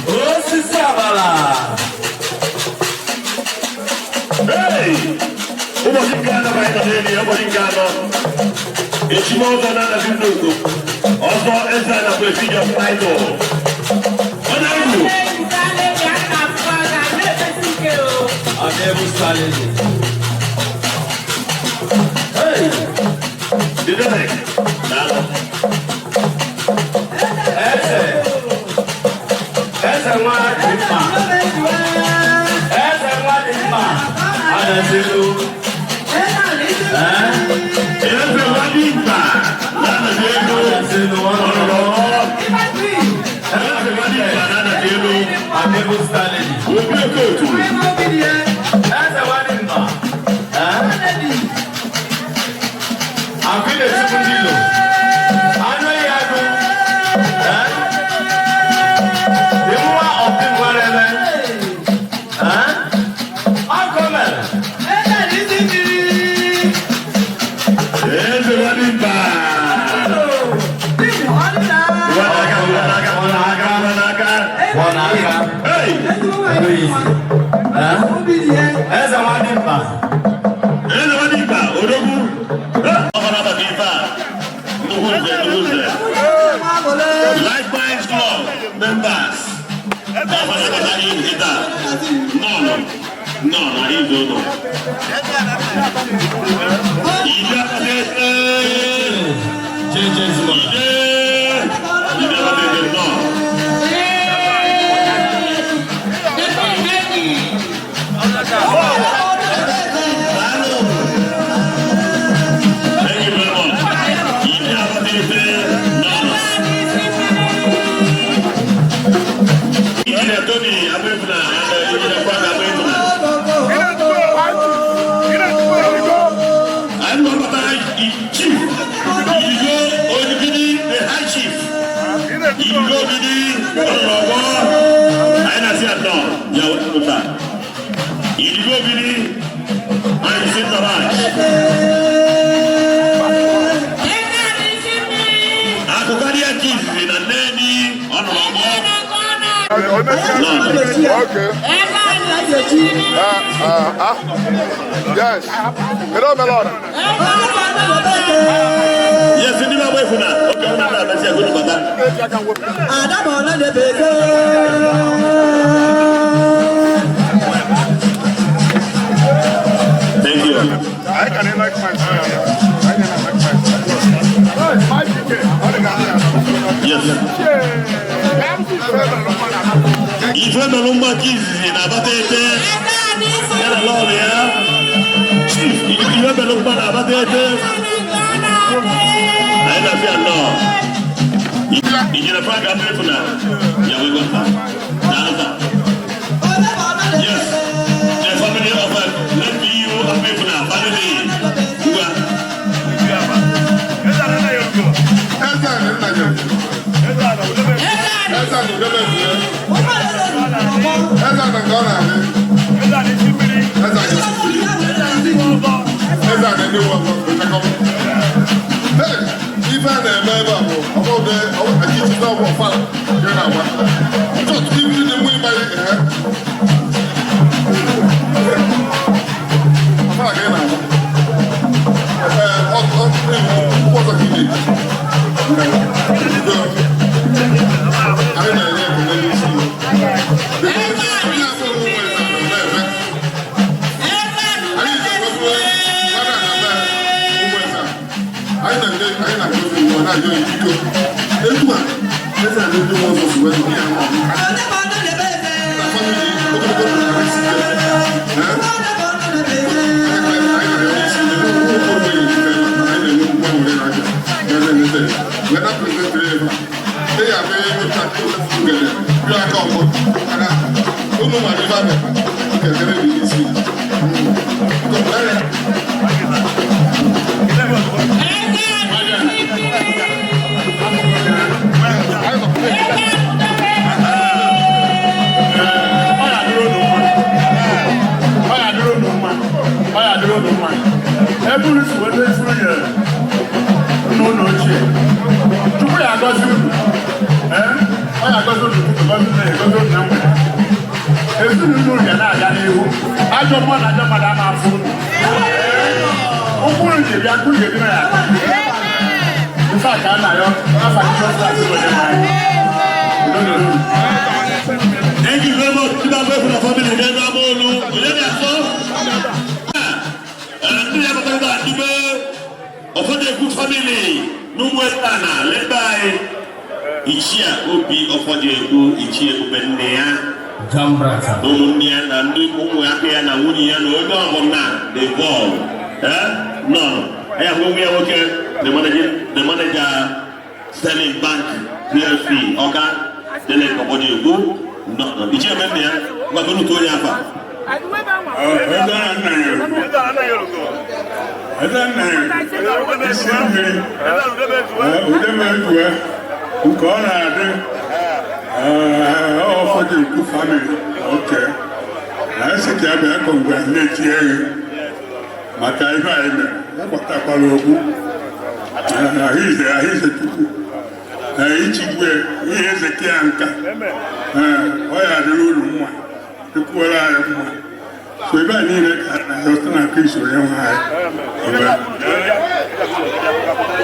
Osisi abala. Hey! Ụbọchị nke anọ ka anyị nọ n'elu ya, ụbọchị nke anọ. Echime ọzọ na-anazi nnukwu. Ọzọ eze anakwa efi of title. Ọ na-egwu. Adebu Salele. Hey! Didere. Daalụ. Eze. Eze nwa dị mma. Eze nwa dị mma. Anazilu. Eze nwa dị mkpa na-anazi ego. Anazilu Ọnụrụ ọgbọ. Eze nwa dị mkpa na-anazi ego. Adebu Salele. Obi Okotu. Eze nwa dị mma. Akụ na-etukwu ndị ilo. Anụ ya agụ. Dị nwa ọdị nwere eme. Akọ mere. Eze nwa dị mkpa. Nwa n'aka, nwa n'aka, nwa n'aka, nwa n'aka. Nwa n'aka. Hey! Eze nwa dị mkpa. Eze nwa dị mkpa, odogwu. Ọ na-abata ife a. Nnukwu nze, nnukwu nze. Life Minds Club members. Ọ na-abata ihe taa. Nnọọ, nnọọ na izu ụlọ. Ide akpata Jeje Zuma. Ide. Ide akpata nnọọ. Thank you very much. Ide akpata nnọọ. Engineer Tony Agbefuna and Engineer Frank Agbefuna. I'm not Chief. Idigo Odigidi, the High Chief. Idigo Ogidi, Ọlọ́wọ́. Anyị na-asị atọ, ya wepụta. Idigo Ogidi, and Sintaraj. Akụkọ dị ya chief na Nneni ọnụrụ Okay. Yes. Kedu omelora? Yes, ndị na-agba efu na. Okay, Ọ na-abịa ego bata. Adamọla debego. Thank you. I can like my Yes. Ife mere mgbakọ izizi na-abata ete ya na lọọlụ ya. Chief, ife mere mgba na-abata ete. Anyị na-afịa nnọọ. Ijere Frank Amefuna ya wee gwata. Daalụ sir. Yes. The family of LPU Amefuna family. Ngwa. Ife a na-eme ebe a bụ ọbụdị ọbụ ọfala nke na-agba chọọchị ibiri na mgbe ịgbanye ihe ọfala ka ị na-agba ee ọkụ ọzọ ka ị na-eji anyị na-enye ekele n'isi onye abụrụ ụmụ eze na-eme anyị ji ụmụ eze anyị na-agozi ụwa na-ajọ ejiko etu a eze na ndị nwe ọzọ si wee nọ ya na famili ogologo ndụ na isi ike Eburu si wee ifuru nyere n'ụlọ ochie. Chukwu ya agọzi unu. Ọ ya agọzi unu tupu gọzi unu egozi unu na mgbede. Ezinụlọ unu ga na-aga n'ihu. Ajọ mmụọ na ajọ mmadụ ama afụ unu. Ụkwụ unu ji bịa kụ ga-ebi na ya. Ife a ka a na-ayọ n'afa Jizọs Kraịst bụ onye nwe anyị. Udo dịrị unu. Thank you very much. Ndị Amefuna family n'ebe Amaolu. Onye na-asọ? Ndị ya batara ebe a ndị be Ọfọdụekwu family n'ụmụ Eze-Ana led by Ichie Obi Ọfọdụekwu, Ichie Ebube nne ya Jambrata. na ụmụnne ya na ndị ụmụaka ya na nwunye ya na onye ọbụla dị involved. Nọ. Anyị ahụ nwa ya nwoke, the manager Sterling Bank PLC Ọka Dele Ọfọdụekwu nọ. Ichie Ebube nne ya gwa unu tụọ ya afa. Isi mmiri udemezue nke ọ na-adị Ọfọdụekwu family oke na-esi ka ya bịa congratulate ya maka ife anyị mere ya gbatakwara okwu ahụize ahụize Chukwu ichigwe ihe ezeke ya nka ọ ya adịrị uru mma ekwuola anyị mma so ebe a niile ka a na-ayọ site na Kristo onye nwe anyị.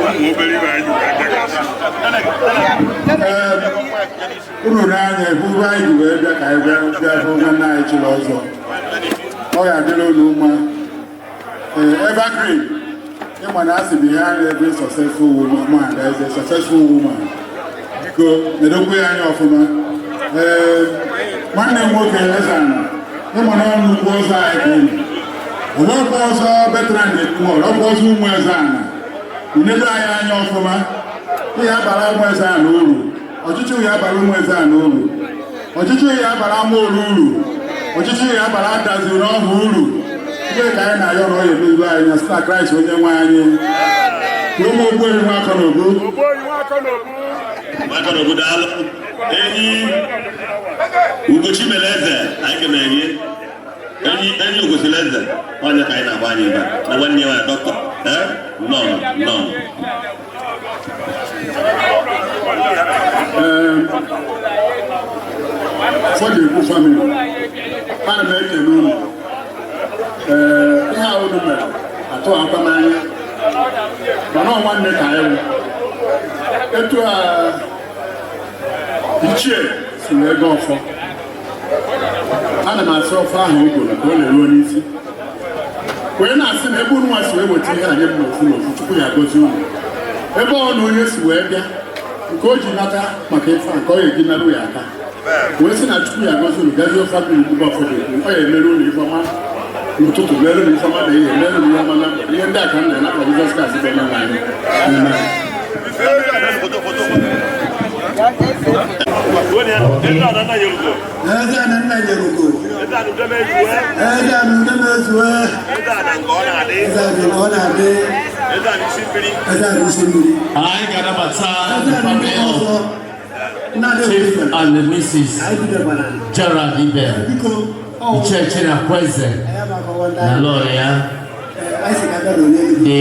Ụmụ obere ibe anyị wee bịagasị. Unu n'anya ebe anyị ji wee bịa ka anyị bịa bịa hụ nwanne anyị chịrị ọzọ. Ọ ga-adịrị unu mma. Ee, Evergreen, ịma na asị behind every successful woman man there is a successful woman. Biko nedokwu ya anya ọfụma. Ee, nwanne m nwoke Eze-Ana, ịma na ọ nnukwu ọzọ anyị ka unu onwekwa ọzọ Bertrand Ekwuọr ọkwa ọzọ ụmụ Eze-Ana unedo anyị anya ọfụma. Ihe abara ụmụ Eze-Ana uru, ọchịchị ya abara ụmụ Eze-Ana uru, ọchịchị ya abara Amaolu uru, ọchịchị ya abara adaziri ọhụ uru. Ihe ka anyị na-ayọ na ọ ya emezigo anyị na site na Kraịst onye nwe anyị. Ụmụ Ogbuehi Nwakọ na Obu. Nwakọ na Obu, daalụ. Enyi Ugochi mere eze, anyị kenere gị. Enyi enyi Ugosiri eze, onye ka anyị na-agba anyị ebe a na nwanne ya nwanyị dọkịta. Nọ nọ. Ọfọdụekwu family, ana m ekele unu. Ee, ihe a unu mere atụ akwa n'anya, mana ọ nwanne ka anyị wụ. Etu a ichie si wee gaa ọfọ, ana m asị ọfọ ahụ o goro ka ọ na-eruo n'isi, wee na-asị na ebe unu nwa si wee weta ihe anyị m n'ofu n'ofu, Chukwu ya gozi unu. Ebe ọ na onye si wee bịa nke o ji nata maka ife a, nke ọ ga-eji narụ ya aka, wee sị na Chukwu ya gozi unu, gazie family mgbe ụfọdụ ekwu ọ ya emere unu ife ọma n'ụtụtụ, mere unu ife ọma na ihe, mere unu ihe ọma na mgbede. Ihe ndị a ka m na-anakọ Jizọs Kraịst bụ onye nwe anyị. Amen. Eze na nna nyere ugo. Eze na ude mezue. Eze na nke ọ na-adị. Eze na isi mmiri. Anyị ga-anabata Eze the na ndị family of ọzọ. Chief and Mrs. Gerald Ibe, Ichie Chinakweze na lọọlọ ya, the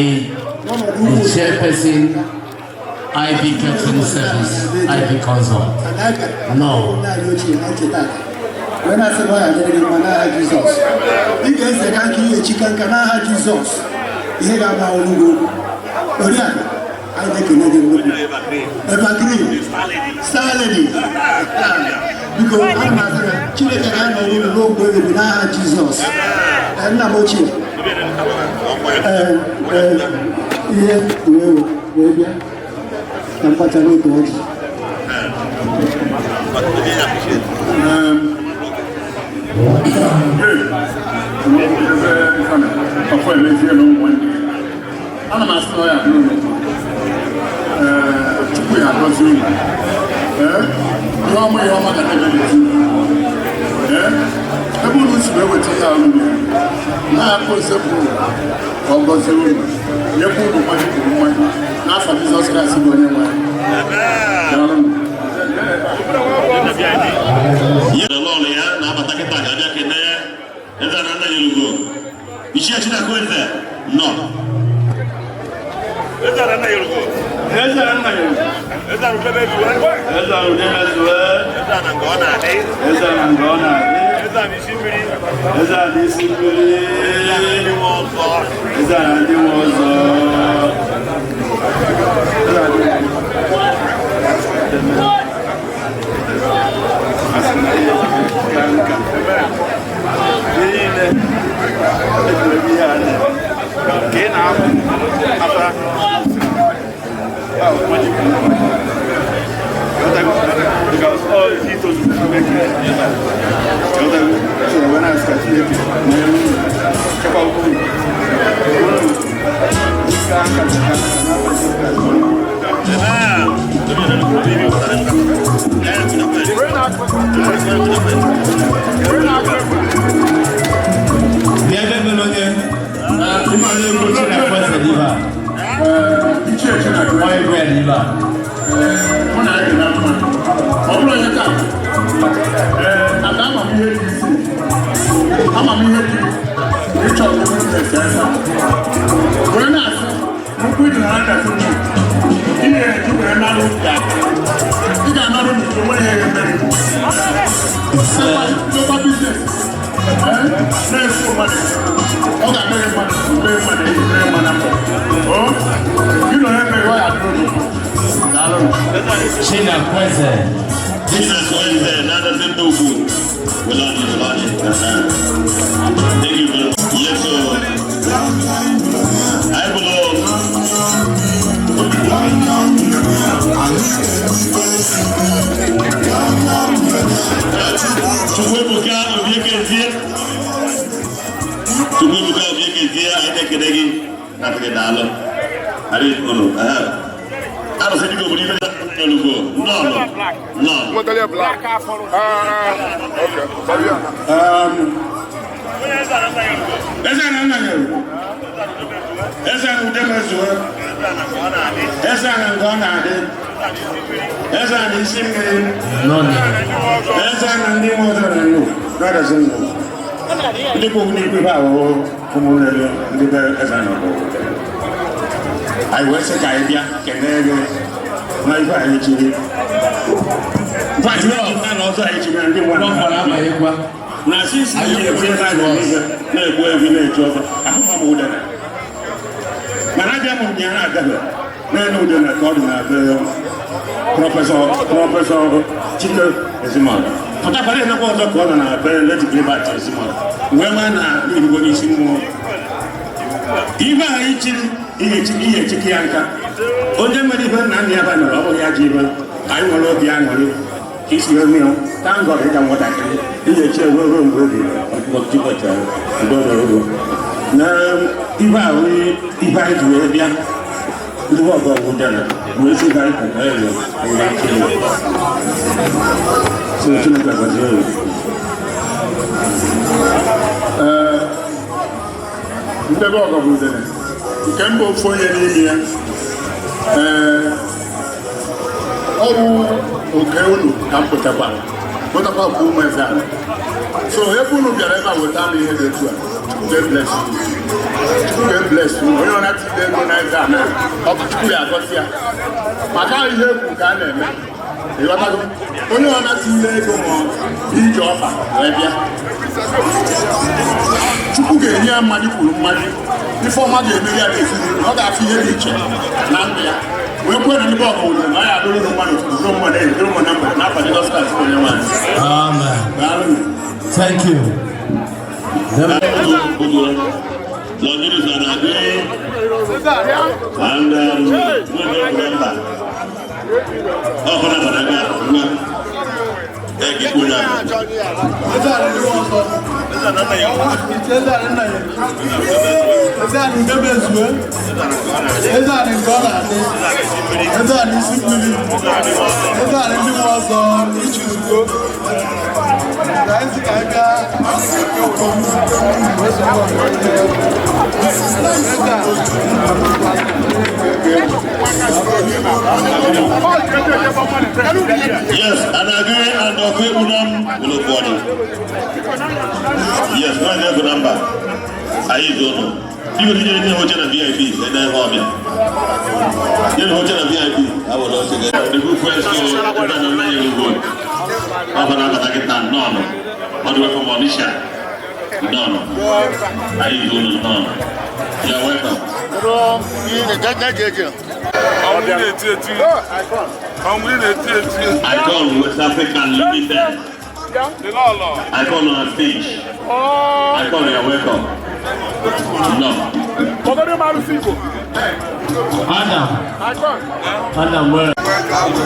chairperson, IB Catering Service, IB Consult. No. Wee na-asị na ọ ya adịrị gị mma n'aha Jizọs. Ị ga-eze ka nka ihe echika nka n'aha Jizọs. Ihe ga-ama olu gị okwu. Oriakụ, anyị na-ekele gị nnukwu. Evergreen, Star Lady. Biko, ana m asị na Chineke ga-anọ unu ruo mgbe ebibi n'aha Jizọs. Nna m ochie, ee, ihe wee bịa ka mkpachara otu ọjị. Ọfọ emezie na ụmụ nwanne ya. Ana m asị na ọ ya adịrị unu mma. Ee, Chukwu ya agọzi unu. Ee, ihe ọma ga na-eme n'ezinụlọ. Ee, ebe unu si wee weta ihe unu mere, na-akụ nsekwu unu ka ọ gọzie unu, nyekwa unu mmanya kwuru mmanya n'afọ Jizọs Kraịst bụ onye nwe anyị. Daalụ. Ihe na lọọlụ ya na-abata kịta ga-abịa kene eze na nna nyere ugo. Ichie Chinakweze nọ. Eze na nna nyere ugo. Eze na nna nyere ugo. Eze na udebe zuwe. Eze na udebe zuwe. Eze na nke ọ na-adị. Eze na nke ọ na-adị. Eze na isi mmiri. Eze na isi mmiri. Eze na ndị nwe ọzọ. Eze na ndị nwe ọzọ. Bịa ebe mere onye ịmara ego Chinakweze n'ibe a. Ichie Chinakweze. Nwa ego ya n'ibe a. Mụ na ya dị na mma. Ọ bụrụ onye taa, ee, ada amamihe dị isi. Amamihe dị ịchọ business ebe a. Wee na-asị, nkwụ ịdị na adasị m. Ị na-eji wee narụ ị ga-anarụ n'udo nwere ihe ga-emere. Ndokwa business. Na-ekwu mmadụ. Ọ ga-emeghe mmadụ, mee mmadụ enyi, mee mmadụ afọ. O, gị na onye mere ọ ya adịrị unu. Daalụ. Chinakweze. Chinakweze na-adazi ndị ugwu. Welani, welani. Thank you very much. Yes, sir. I belong. Chukwuebuka Obiekezie. Chukwuebuka Obiekezie, anyị na-ekele gị na gị daalụ. Anyị unu. Arụsị dịka obodo ife n'olugbo. Nnọọ. Nnọọ. Eze na nna nyere ugo. Eze na ude mezue. Eze na nke ọ na-adị. Eze na isi mmiri. Eze na ndị nwe ọzọ na nnu. Na-adazi nnu. Ndị bụ n'ikpe bụ ahụhụ ụmụnne ndị be eze na ọgụ. Anyị wee sị ka anyị bịa kelee gị na ife anyị chiri. Mfati na ọzọ anyị chiri na ndị nwe na sisi anyị ebu ebe anyị n'ihe na-egbu ebi na-eji ọzọ ahụ m udara mana abịa m ụnyaahụ agaghị N'elu udene ka ọ dị na be Professor Chike Ezimọgụ. Pụtakwara enekwa ọzọ ka ọ nọ na be Leti Gilbert Ezimọgụ. Wee maa na irugo n'isi mmụọ. Ibe anyị chiri ihe echike ya nka. Onye nwere ibe nna nna ya ba mere ọ bụghị ya ji ibe. Anyị nwere obi aṅụrị ka isi wee mee tangọrọ ịga nwatakịrị ihe echi ewe ruo mgbe obi ọchịchị na ibe ahụ ibe anyị ji wee bịa ndị ọgọ wụdara wee sị ka anyị pụta eze wee chiri so Chineke gọzie ya. Ee, ndebe ọgọ bụ udene nke mba ofu onye n'ime ya. Ee, ọwụ oke unu ka m pụtakwara pụtakwa nke ụmụ eze ala. So ebe unu bịara ebe a weta m ihe dị etu a, Chukwu ga-ebless unu. Chukwu ga-ebless unu. Onye ọ na-atide ego na eze a na ọ bụ Chukwu ya agọzi ya maka ihe egwu ka a na-eme. Ịghọtago? Onye ọ na-atile ego ma ije ọfa wee bịa, Chukwu ga-enye ya mmadụ kwuru mmadụ ife ọma ga-emeri ya n'ezinụlọ, ọ ga-afụ ihe dị iche na ndụ ya wee kwee na ndị ọgọ wụrụ na ọ ya adụrụ ụlọ mmadụ ụtụtụ ruo mmadụ ehihie ruo mmadụ na mgbede n'afọ Jizọs Kraịst bụ onye nwaanyị. Amen. Daalụ. Thank you. Longinus Anagwe and remember. Oh, for that, Yes, and I agree and okay, Unam will afford it. Yes, one level number. I don't know. You will hear the hotel and VIP, and then hobby. You know, hotel and VIP. I will also get the good friends to the man. No, no. All the way from Onisha. No, no. I don't know. No. You're welcome. Icon West African Limited. Icon on stage. Icon, you're welcome. No. Adam. Adam, where?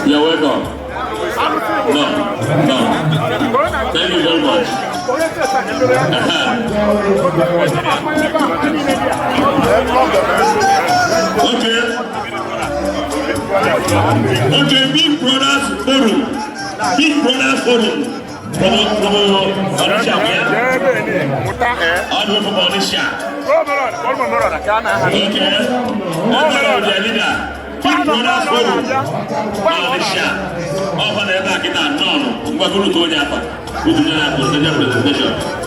You're welcome. No, no. Thank you very much. Okay. Okay, Big Brothers Forum. Big Brothers Forum. From Onisha, yeah? All the way from Onisha. Okay. That's the leader. Big Brothers Forum. Onisha. All the back in that. No, no. We're going to go there. We're going to do presentation.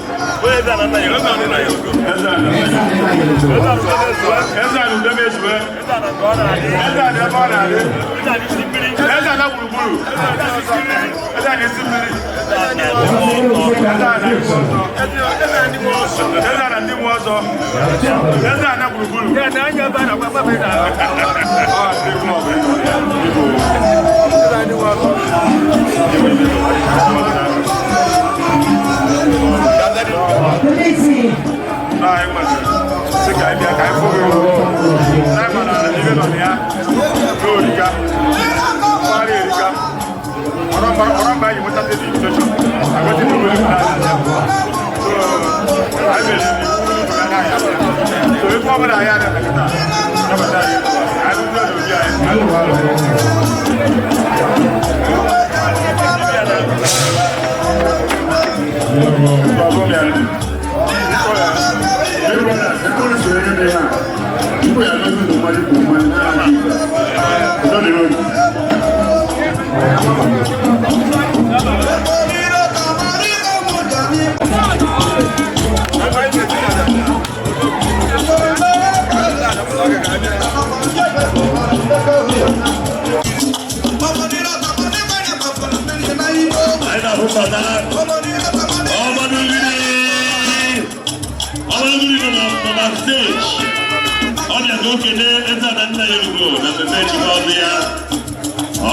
Nnayelugo na mmemme ejikọ ọnụ ya.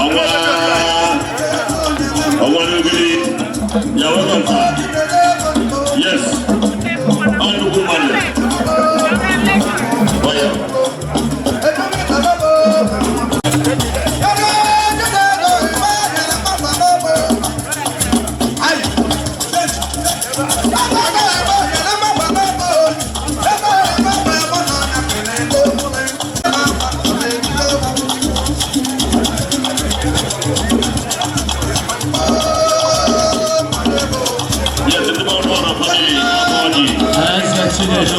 Ọnwa ọnwa n'ogidi. You're welcome, sir. Yes. Ọ nnukwu mmadụ. Oh, yeah. Yes, ndị ọrụ ọrụ family na-akpọ. Eze Chinedu.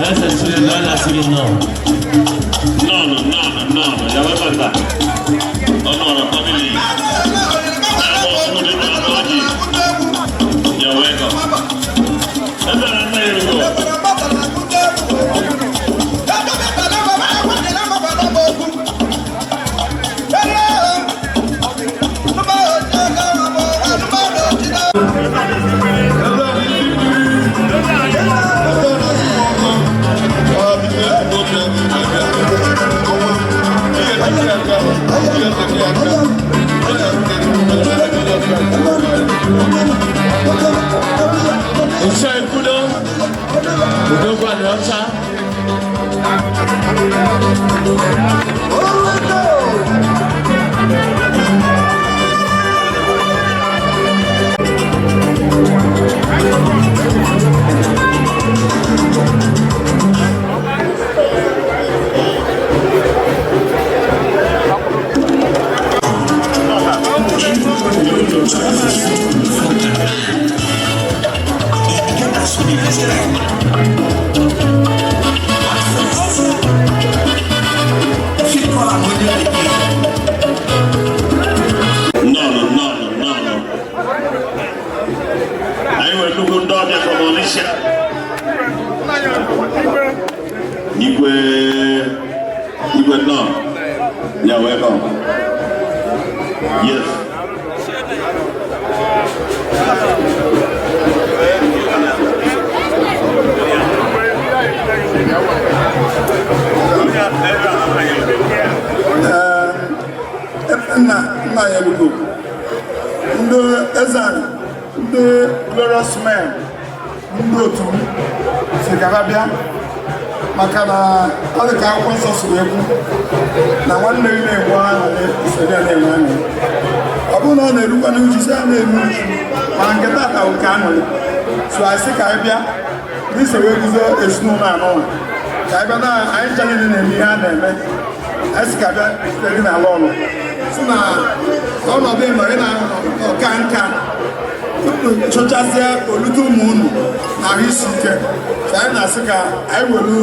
Eze Chinedu, a na-asị gị nnọọ. Nnọọ, nnọọ, nnọọ. You're welcome, sir. Ọnụ ọrụ family na-akpọ ndị na-akpọ ọjị. You're welcome. Eze na Nnayelugo. Iṣẹ́ ikú ló òdògbò àná ọ̀sá. Nnọọ, nnọọ, nnọọ. Anyị nwere nnukwu ndị ọbịa from Onitsha. Igwe, Igwe, nnọọ. You're welcome. Yes. Nna nna ya elugo, ndị eze anyị, ndị glorious men, ndị otu m si ka ha bịa, maka na ọ dị ka akwụkwọ nsọ si wee kwu na nwanne gị na-enwe aṅụrị, isoro ya na-enwe aṅụrị. Ọ bụrụ na ọ na-erukwa n'uju, si ya na-eru uju, mana nke tata bụ nke aṅụrị. So anyị sị ka anyị bịa n'ise wee guzo ezinụlọ anọ, ka anyị bịa na anyị ncha niile na-eme ihe a na-eme. Anyị sị ka bịa site gị n'ala ọlụ si na ọnọdụ ịnọ ị na-ọka nka unu chụchasịa olute ụmụ unu na ahụ isi ike. So anyị na-asị ka anyị were.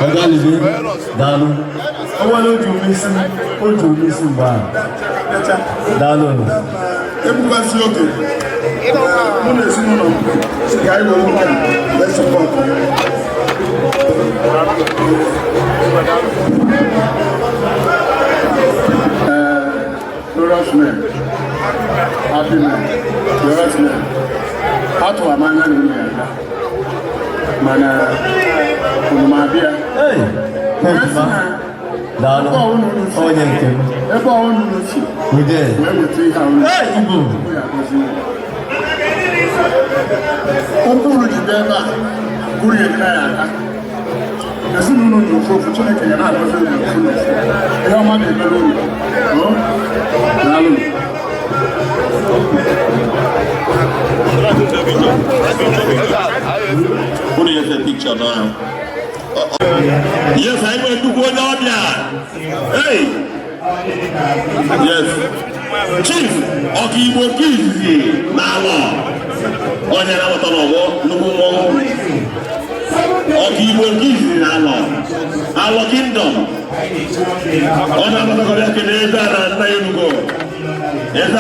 Ọgalibe, daalụ. Ọnwa na otu isi, otu isi mgbe ahụ. Daalụ. Ebukwasị oge mụ na ezinụlọ m si ka anyị were nke a wee support. Glorious men, happy men, glorious men. Atụrụ m anya na unu ya aga, mana unu ma abịa. Daalụ. Onye nke m. Ebe ọ unu si Ude. wee weta ihe a unu Igbo. ya agọzi unu. Ụkwụ unu ji bịa ebe a kwuru ya ya aka. Ezinụlọ unu ofu ofu, Chineke ya na-agọzi unu ofu n'ofu. Ihe ọma ga-emere unu. Oh, daalụ. Unu yese picture now. Yes, anyị nwere nnukwu onye ọbịa. Hey! Yes. Chief Ọkaigbo nke izizi n'alọ. Onye na-amụta n'ọgbọ nnukwu mmọnwụ. Ọkaigbo nke izizi n'alọ. Alọ Kingdom. Ọ na-amụta kọrọ ya kelee eze a na Nnayelugo. Eze.